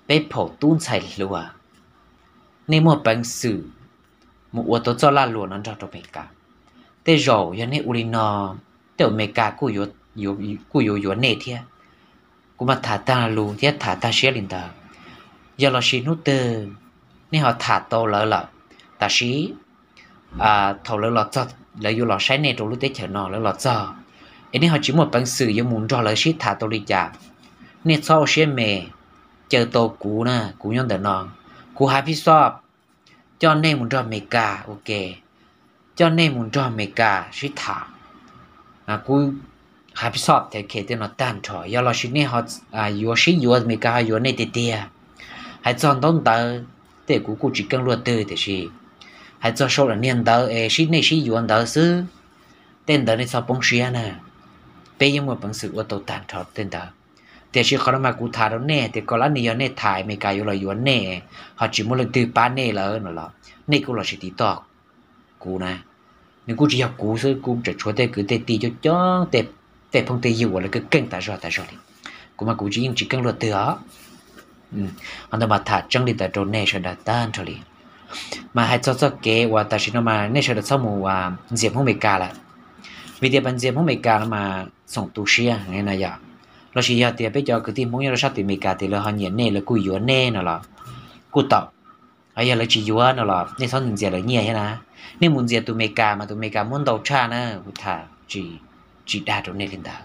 peb phaum tub ntxhais hluas, nej muaj peev xwm mus ua tau txoj lag luam no nrog rau Amelikas. Tej zaum yog nej ua li no, tej zaum Amelikas kuj yuav, kuj yuav yuav nej thiab. Kuv mas tham tag lus thiab tham tag siab li ntawd. Yog los sis hnub twg nej ho tham tau lawv lawm, tab sis thaum lawv los txog, lawv yuav los saib nej rau lub teb chaws no lawv los txog, es nej ho tsis muaj peev xwm yuav mus nrog lawv sib tham tau li cas, nej txhob ua siab me, caw tau kuv na, kuv nyob ntawm no, kuv hais phij xoj coj nej mus nrog Amelikas ua ke, coj nej mus nrog Amelikas sib tham. Kuv hais phij xoj thiab khe tej no tag nrho, yog los sis nej ho yuav sib yuav Amelikas ho yuav nej tiag tiag. Hais txog ntaub ntawv, tej kuv kuj tsis keej luaj twg tiam sis hais txog sau daim niag ntawv es sib nej sib yuav ntawd xwb, tej ntawd nej txhob poob siab na. Peb yeej muaj peev xwm ua tau tag nrho tej ntawd. Tiam sis qhov no mas kuv tham rau nej tias kom lab nws yog nej tham Amelikas yuav los yuav nej, ho tsis muaj leej twg pab nej lawm no los nej kuj los sis tiv toj kuv na. Nws kuj tsis yog kuv xwb, kuj tseem tshuav tej kwv tej tij coob coob, tej phooj tej ywg uas lawv keej keej tas zog tas zog li. Kuv mas kuv tsis, yeej tsis keej luaj twg os. Qhov ntawd mas tham tseeb li ntawd rau nej sawv daws tag nrho li. Mas hais txog txoj kev uas tam sim no mas nej sawv daws txhob mus ntxias Hmoob Amelikas lawm, vim tias pas ntxias Hmoob Amelikas no mas xoom tu siab no yom. Lossis yog tias peb cov kwv tij Hmoob nyob rau sab tim Amelikas tias lawv ho nyiam nej, lawv kuj yuav nej no los kuj tau. Yog lawv tsis yuav no los nej txhob ntxias lawv nyiaj thiab na. Nej mus ntxias tus Amelikas mas tus Amelikas muab ntau tshaj na, kuv tham tsis dag rau nej li ntawd.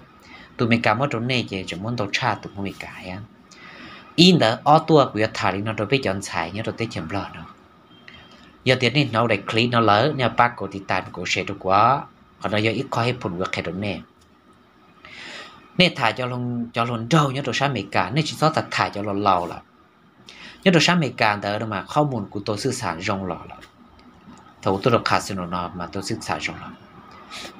Tus Amelikas muab rau nej ces tseem muab ntau tshaj tus Hmoob Amelikas thiab. Ib ntawd ob tuaj kuv yuav tham li no rau peb cov ntxhais nyob rau teb chaws Nplog no. Yog tias nej hnov daim clip no lawm nej pab kaum tiv tas kaum share rau kuv, qhov no yog ib qho hej phum kuv qhia rau nej. Nej tham cov hluas nraug nyob rau sab Amelikas, nej tsis txhob tham tham cov laus laus lawm. Nyob rau sab Amelikas ntawd no mas qhov mus kuv tau xwb xam zoo los lawm. Thaum kuv tuaj rau qha xwb no mas tau xwb xam zoo los.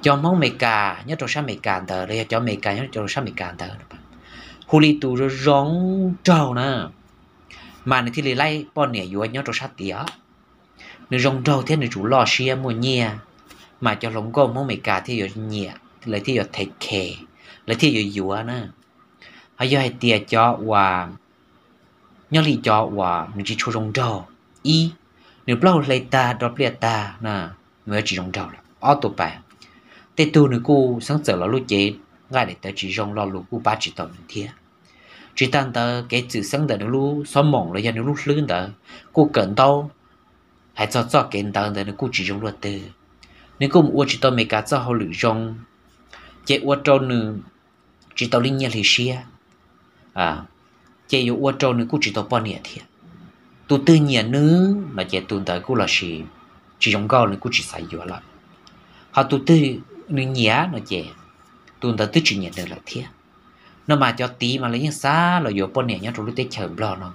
Cov Hmoob Amelikas nyob rau sab Amelikas ntawd los yog cov Amelikas nyob rau sab Amelikas ntawd, hu li tus zoo zoo nraug na, mas nws thiaj li laib poj niam yuav nyob rau sab tid. Nws zoo nraug thiab nws tsum loj siab muaj nyiaj, mas cov hluas nkauj Hmoob Amelikas thiaj yuav nyiam, lawv thiaj yuav take care, lawv thiaj yuav yuav na. Ho yog hais tias cov uas, nyob li cov uas nws tsis tshua zoo nraug, ib, nws plaub hau hle tag do pliaj tag na, nws yuav tsis zoo nraug lawm. Ob tuaj pas, tej tug nws kuj xeeb txawm los lub cev nqaij daim tawv tsis zoo, lo lus kuj pab tsis tau nws thiab. Tsis tas ntawd kev txwm xeeb ntawm nws lub xob moom los yog nws lub hlwb ntawd kuj kawm ntaub, hais txog txoj kev ntawd ntawd nws kuj tsis zoo luaj twg. Nws kuj mus ua tsis tau Amelikas txoj hauj lwm zoo, ces ua rau nws tsis tau li nyiaj hli siab, ces yuav ua rau nws kuj tsis tau poj niam thiab. Tus twg nyiam nws no ces tus ntawd kuj lossis tsis zoo nkauj nws kuj tsis xav yuav lawm. Ho tus twg nws nyiam no ces tus ntawd twb tsis nyiam nws lawm thiab. No mas cov tid mas lawv yeej xav los yuav poj niam nyob rau lub teb chaws Nplog no.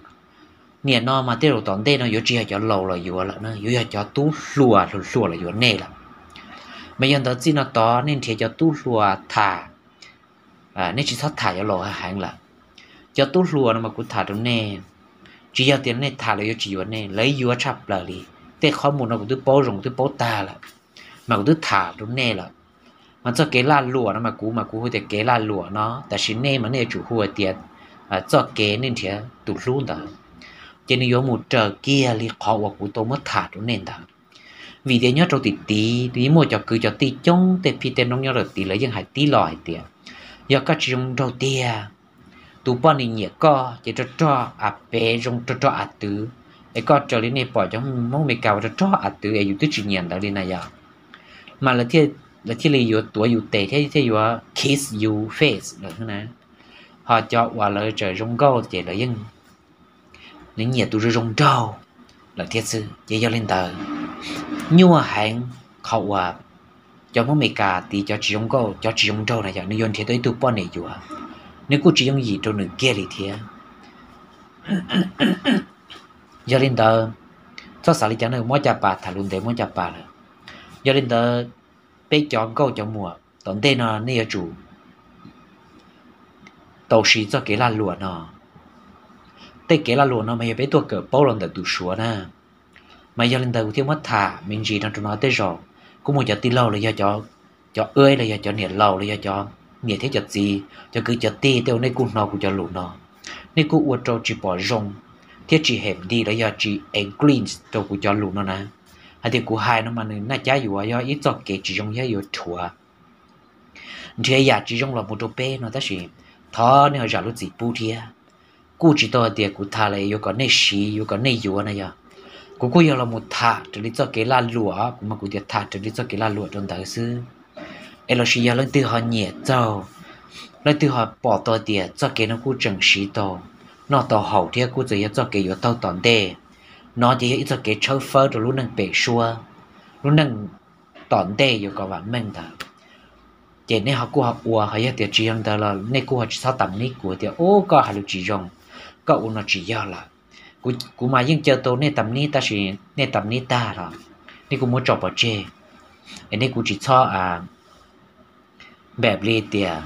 Nim no mas tej zaum tom ntej no yuav tsis yog cov laus los yuav lawm na, yuav yog cov tub hluas hluas hluas los yuav nej lawm. Mas yog ntawd txij no tod nej nrhiav cov tub hluas tham, nej tsis txhob tham cov laus heev lawm. Cov tub hluas no mas kuv tham rau nej, tsis yog tias nej tham lawv yuav tsis yuav nej, lawv yuav tshaj plaws li. Tej qhov mus no kuv twb paub zoo twb paub tag lawm, mas kuv twb tham rau nej lawm. Mas txoj kev laj luam no mas kuv mas kuv hu tias kev laj luam no, tab sis nej mas nej yuav tsum hu tias txoj kev nej nrhiav tus hlub ntawd, ces nws yuav mus raws kiag li qhov uas kuv tau muab tham rau nej ntawd. Vim tias nyob rau tim tid nws yeej muaj cov kwv cov tij coob, tej phij tej noob nyob rau tid lawv yeej hais tib los hais tias, yog koj tsis zoo nraug tiag, tus poj niam nyiam koj ces rog rog av pem zoo rog rog av twv, es koj raws li nej pom cov Hmoob Amelikas uas rog rog av twv es yus twb tsis nyiam ntawd li na yog, mas lawv thiaj li yuav tuav yus tes thiab thiaj yuav kiss yus face lawm na. Ho cov uas lawv tseem zoo nkauj ces lawv yeej, nws nyiam tus zoo zoo nraug lawm thiab xwb. Ces yog li ntawd, nyuaj heev qhov uas cov Hmoob Amelikas tid cov tsis zoo nkauj cov tsis zoo nraug na yog nws yuav nrhiav tau ib tug poj niam yuav, nws kuj tsis yooj yim rau nws kiag li thiab. Yog li ntawd, txhob xav li cas na, muab caj pas tham lus ntev muab caj pas lawm. Yog li ntawd, peb cov nkauj cov muam tom ntej no nej yuav tsum tau siv txoj kev lag luam no. Tej kev lag luam no mas yog peb tuaj kawm paub los ntawm tus Suav na. Mas yog li ntawd kuv thiaj muab tham me ntsis no rau no, tej zaum kuj muaj cov tij laug los yog cov, cov ub los yog cov niam laus los yog cov niam thiab cov txiv, cov kwv cov tij, tej uas nej kuj hnov kuv cov lus no, nej kuj ua rau tsis pom zoo thiab tsis hem di los yog tsis agree rau kuv cov lus no na. Hais tias kuv hais no mas nws naj cab yuav yog ib txoj kev tsis zoo thiab yuav rhuav, nrhiav yam tsis zoo los mus rau peb no, tab sis thov nej ho zam lub txim pub thiab. Kuj tsis tau hais tias kuv tham lawm yuav kom nej siv yuav kom nej yuav na yog. Kuv kuj yog los mus tham raws li txoj kev lag luam, kuv mas kuv tias tham raws li txoj kev lag luam rau ntawd xwb. Es lossis yog leej twg ho nyiam txaug, leej twg ho pom tau tias txoj kev no kuj tseem siv tau noj tau haus thiab kuj txawm yog txoj kev yuav taug tom ntej, no ces yog ib txoj kev tshawb fawb rau lub neej pem suab, lub neej tom ntej yuav kom vam meej ntawd, ces nej ho kuj ho ua. Ho yog tias tsis yog ntawd los nej kuj ho tsis txhob tam nib kuv tias ub koj hais lus tsis zoo, koj ua no tsis yog lawm. Kuv mas yeej caw tau nej tam nib, tab sis nej tam nib tag los nej kuj muab tso pov tseg, es nej kuj tsis txhob npam li tias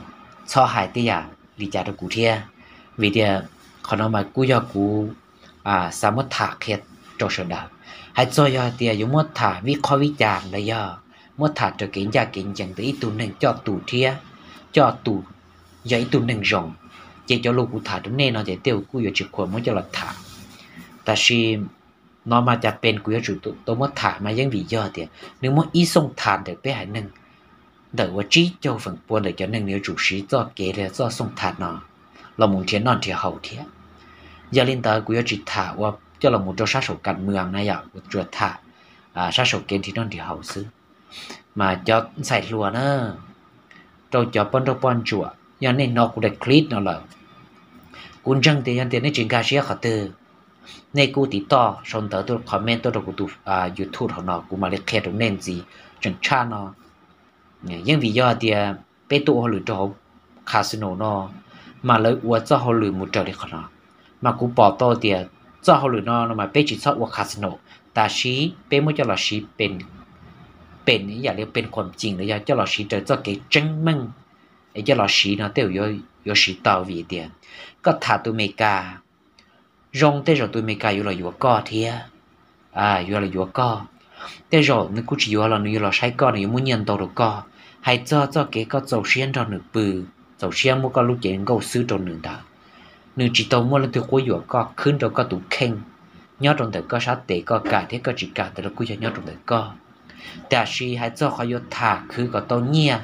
txhob hais tej yam li cas rau kuv thiab. Vim tias qhov no mas kuj yog kuv xav muab tham qhia rau sawv daws. Hais txog yog tias yuav muab tham vij qhob vij cas los yog muab tham raws kev ncaj kev ncees ntawm ib tug neeg coj tus thiab coj tus yog ib tug neeg zoo, Ces cov lus kuv tham rau nej no ces tej zaum kuj yuav tsis khuam muab coj los tham. Tab sis no mas cas pes kuv yuav tsum tau muab tham mas yeej vim yog tias nws muaj ib xooj tham ntawm peb haiv neeg, ntawm uas tsib caug feem pua ntawm cov neeg nws yuav tsum siv txoj kev li txoj xooj tham no los mus nrhiav noj nrhiav haus thiab. Yog li ntawd kuv yuav tsis tham ua coj los mus rau sab saum kas mws na yom, kuv tsuas tham sab saum kev nrhiav noj nrhiav haus xwb. Mas cov ntxhais hluas na, rau cov poj nrauj poj ntsuam, yog nej hnov kuv daim clip no lawm, kuv ntseeg tias yog tias nej tsis nkag siab qhov twg, nej kuj tiv toj sau ntawv tuaj comment tuaj rau kuv tus YouTube hauv no kuv mam li qhia rau nej ntxiv. Tseem tshaj no, yeej vim yog tias peb tuaj ua hauj lwm rau hauv casino no, mas lawv ua txoj hauj lwm mus raws li qhov no, mas kuv pom tau tias txoj hauj lwm no no mas peb tsis txhob ua casino, tab sis peb muab coj los siv pes, ib yam li pes quam ceem los yog coj los siv raws txoj kev tseeb meej, es coj los siv no tej zaum yuav siv tau vim tias koj tham tus Amelikas zoo tej zaum tus Amelikas yuav los yuav koj thiab, yuav los yuav koj. Tej zaum nws kuj tsis yuav los nws yuav los saib koj, nws yuav muab nyiaj ntau rau koj. Hais txog txoj kev koj txaus siab nrog nws pw, txaus siab muab koj lub cev nkauj xwb rau nws ntawd, nws tsis tau muaj leej twg quab yuam koj, khwb rau koj tus kheej, nyob rau ntawm koj sab tes, koj kam thiab koj tsis kam ntawd los kuj yog nyob rau ntawm koj. Tiam sis hais txog qhov yuav tham khwv kom tau nyiaj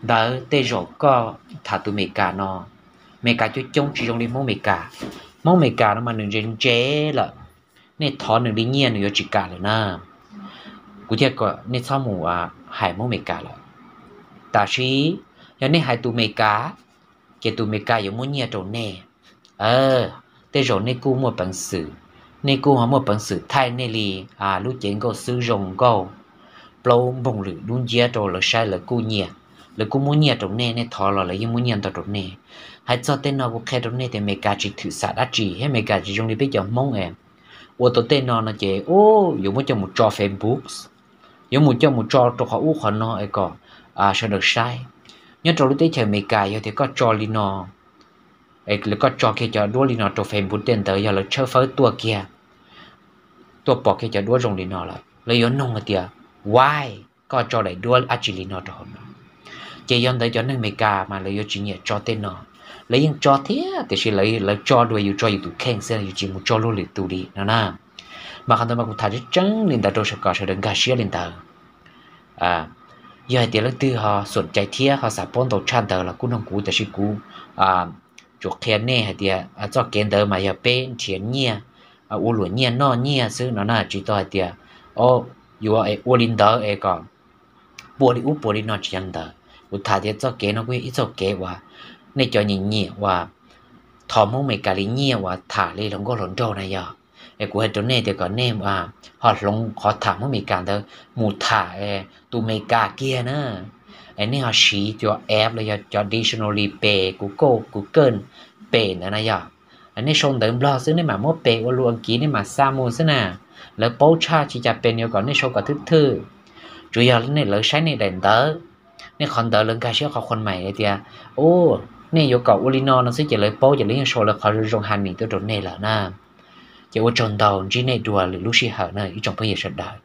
ntawd tej zaum koj tham tus Amelikas no, Amelikas coob coob tsis zoo li Hmoob Amelikas. Hmoob Amelikas no mas nws ntse ntse lawm, nej thov nws li nyiaj nws yuav tsis kam lawm na. Kuv thiaj kom nej txhob mus hais Hmoob Amelikas lawm. Tab sis yog nej hais tus Amelikas, ces tus Amelikas yuav muab nyiaj rau nej. Tej zaum nej kuj muaj peev xwm, nej kuj ho muaj peev xwm thaij nej li lub cev nkauj xwb zoo nkauj, plaub npoog lwm dub nciab rau lawv saib, lawv kuj nyiam, lawv kuj muab nyiaj rau nej, nej thov los lawv yeej muab nyiaj ntau rau nej. Hais txog tej no kuv qhia rau nej tias Amelikas tsis thwm xam dab tsi thiab Amelikas tsis zoo li peb cov Hmoob es ua tau tej no no ces yuav muab coj mus tso Facebook, yuav mus coj mus tso rau qhov ub qhov no es kom sawv daws saib. Nyob rau lub teb chaws Amelikas yog tias koj tso li no, es koj tso kiag cov duab li no rau Facebook tej ntawd yog lawv tshawb fawb tuaj kiag, tuaj pom kiag cov duab zoo li no lawm lawv yuav nug hais tias why koj tso daim duab dab tsi li no rau hauv no. Ces yog ntawd cov neeg Amelikas mas lawv yuav tsis nyiam tso tej no. Lawv yeej tso thiab tiam sis lawv tso dua yus tso yus tus kheej xwb, yus tsis mus tso luag lwm tus li no na. Mas qhov ntawd mas kuv tham tseeb tseeb li ntawd rau sawv kom sawv daws nkag siab li ntawd. Yog hais tias leej twg ho xom cai thiab ho xav paub ntau tshaj ntawd los kuj noog kuv, tiam sis kuv tsuas qhia nej hais tias txoj kev ntawd mas yog peb nrhiav nyiaj, ua luam nyiaj noj nyiaj xwb no na, tsis tau hais tias yuav ua li ntawd es kom puas li ub puas li no, tsis yog li ntawd. Kuv tham tias txoj kev no kuj yog ib txoj kev uas nej cov nyiam nyiam uas thov Hmoob Amelikas li nyiaj uas tham li hluas nkauj hluas nraug na yog. Es kuv hais rau nej tias kom nej ho hloov qhov tham Hmoob Amelikas ntawd mus tham tus Amelikas kiag na. Es nej ho siv cov app los yog cov dictionary pes, Google, Google pes ntawd na yog. Nej sau ntawv Nplog xwb nej mam muab pes ua lus Askiv nej mam xa mus xwb na. Lawv paub tshaj, tsis cas pes yuav kom nej sau kom thwj thwj. Tsuas yog nej lawv saib nej daim ntawv, nej qhov ntawd lawv nkag siab qhov khuam mais hais tias, u, nej yuav kom ua li no no xwb ces lawv paub ces lawv yeej sau lawv qhov zoo zoo ha nis tuaj rau nej lawm na. Ces ua tsaug ntau, ntsib nej dua lwm lub sij hawm na ib tsoom phooj ywg sawv daws.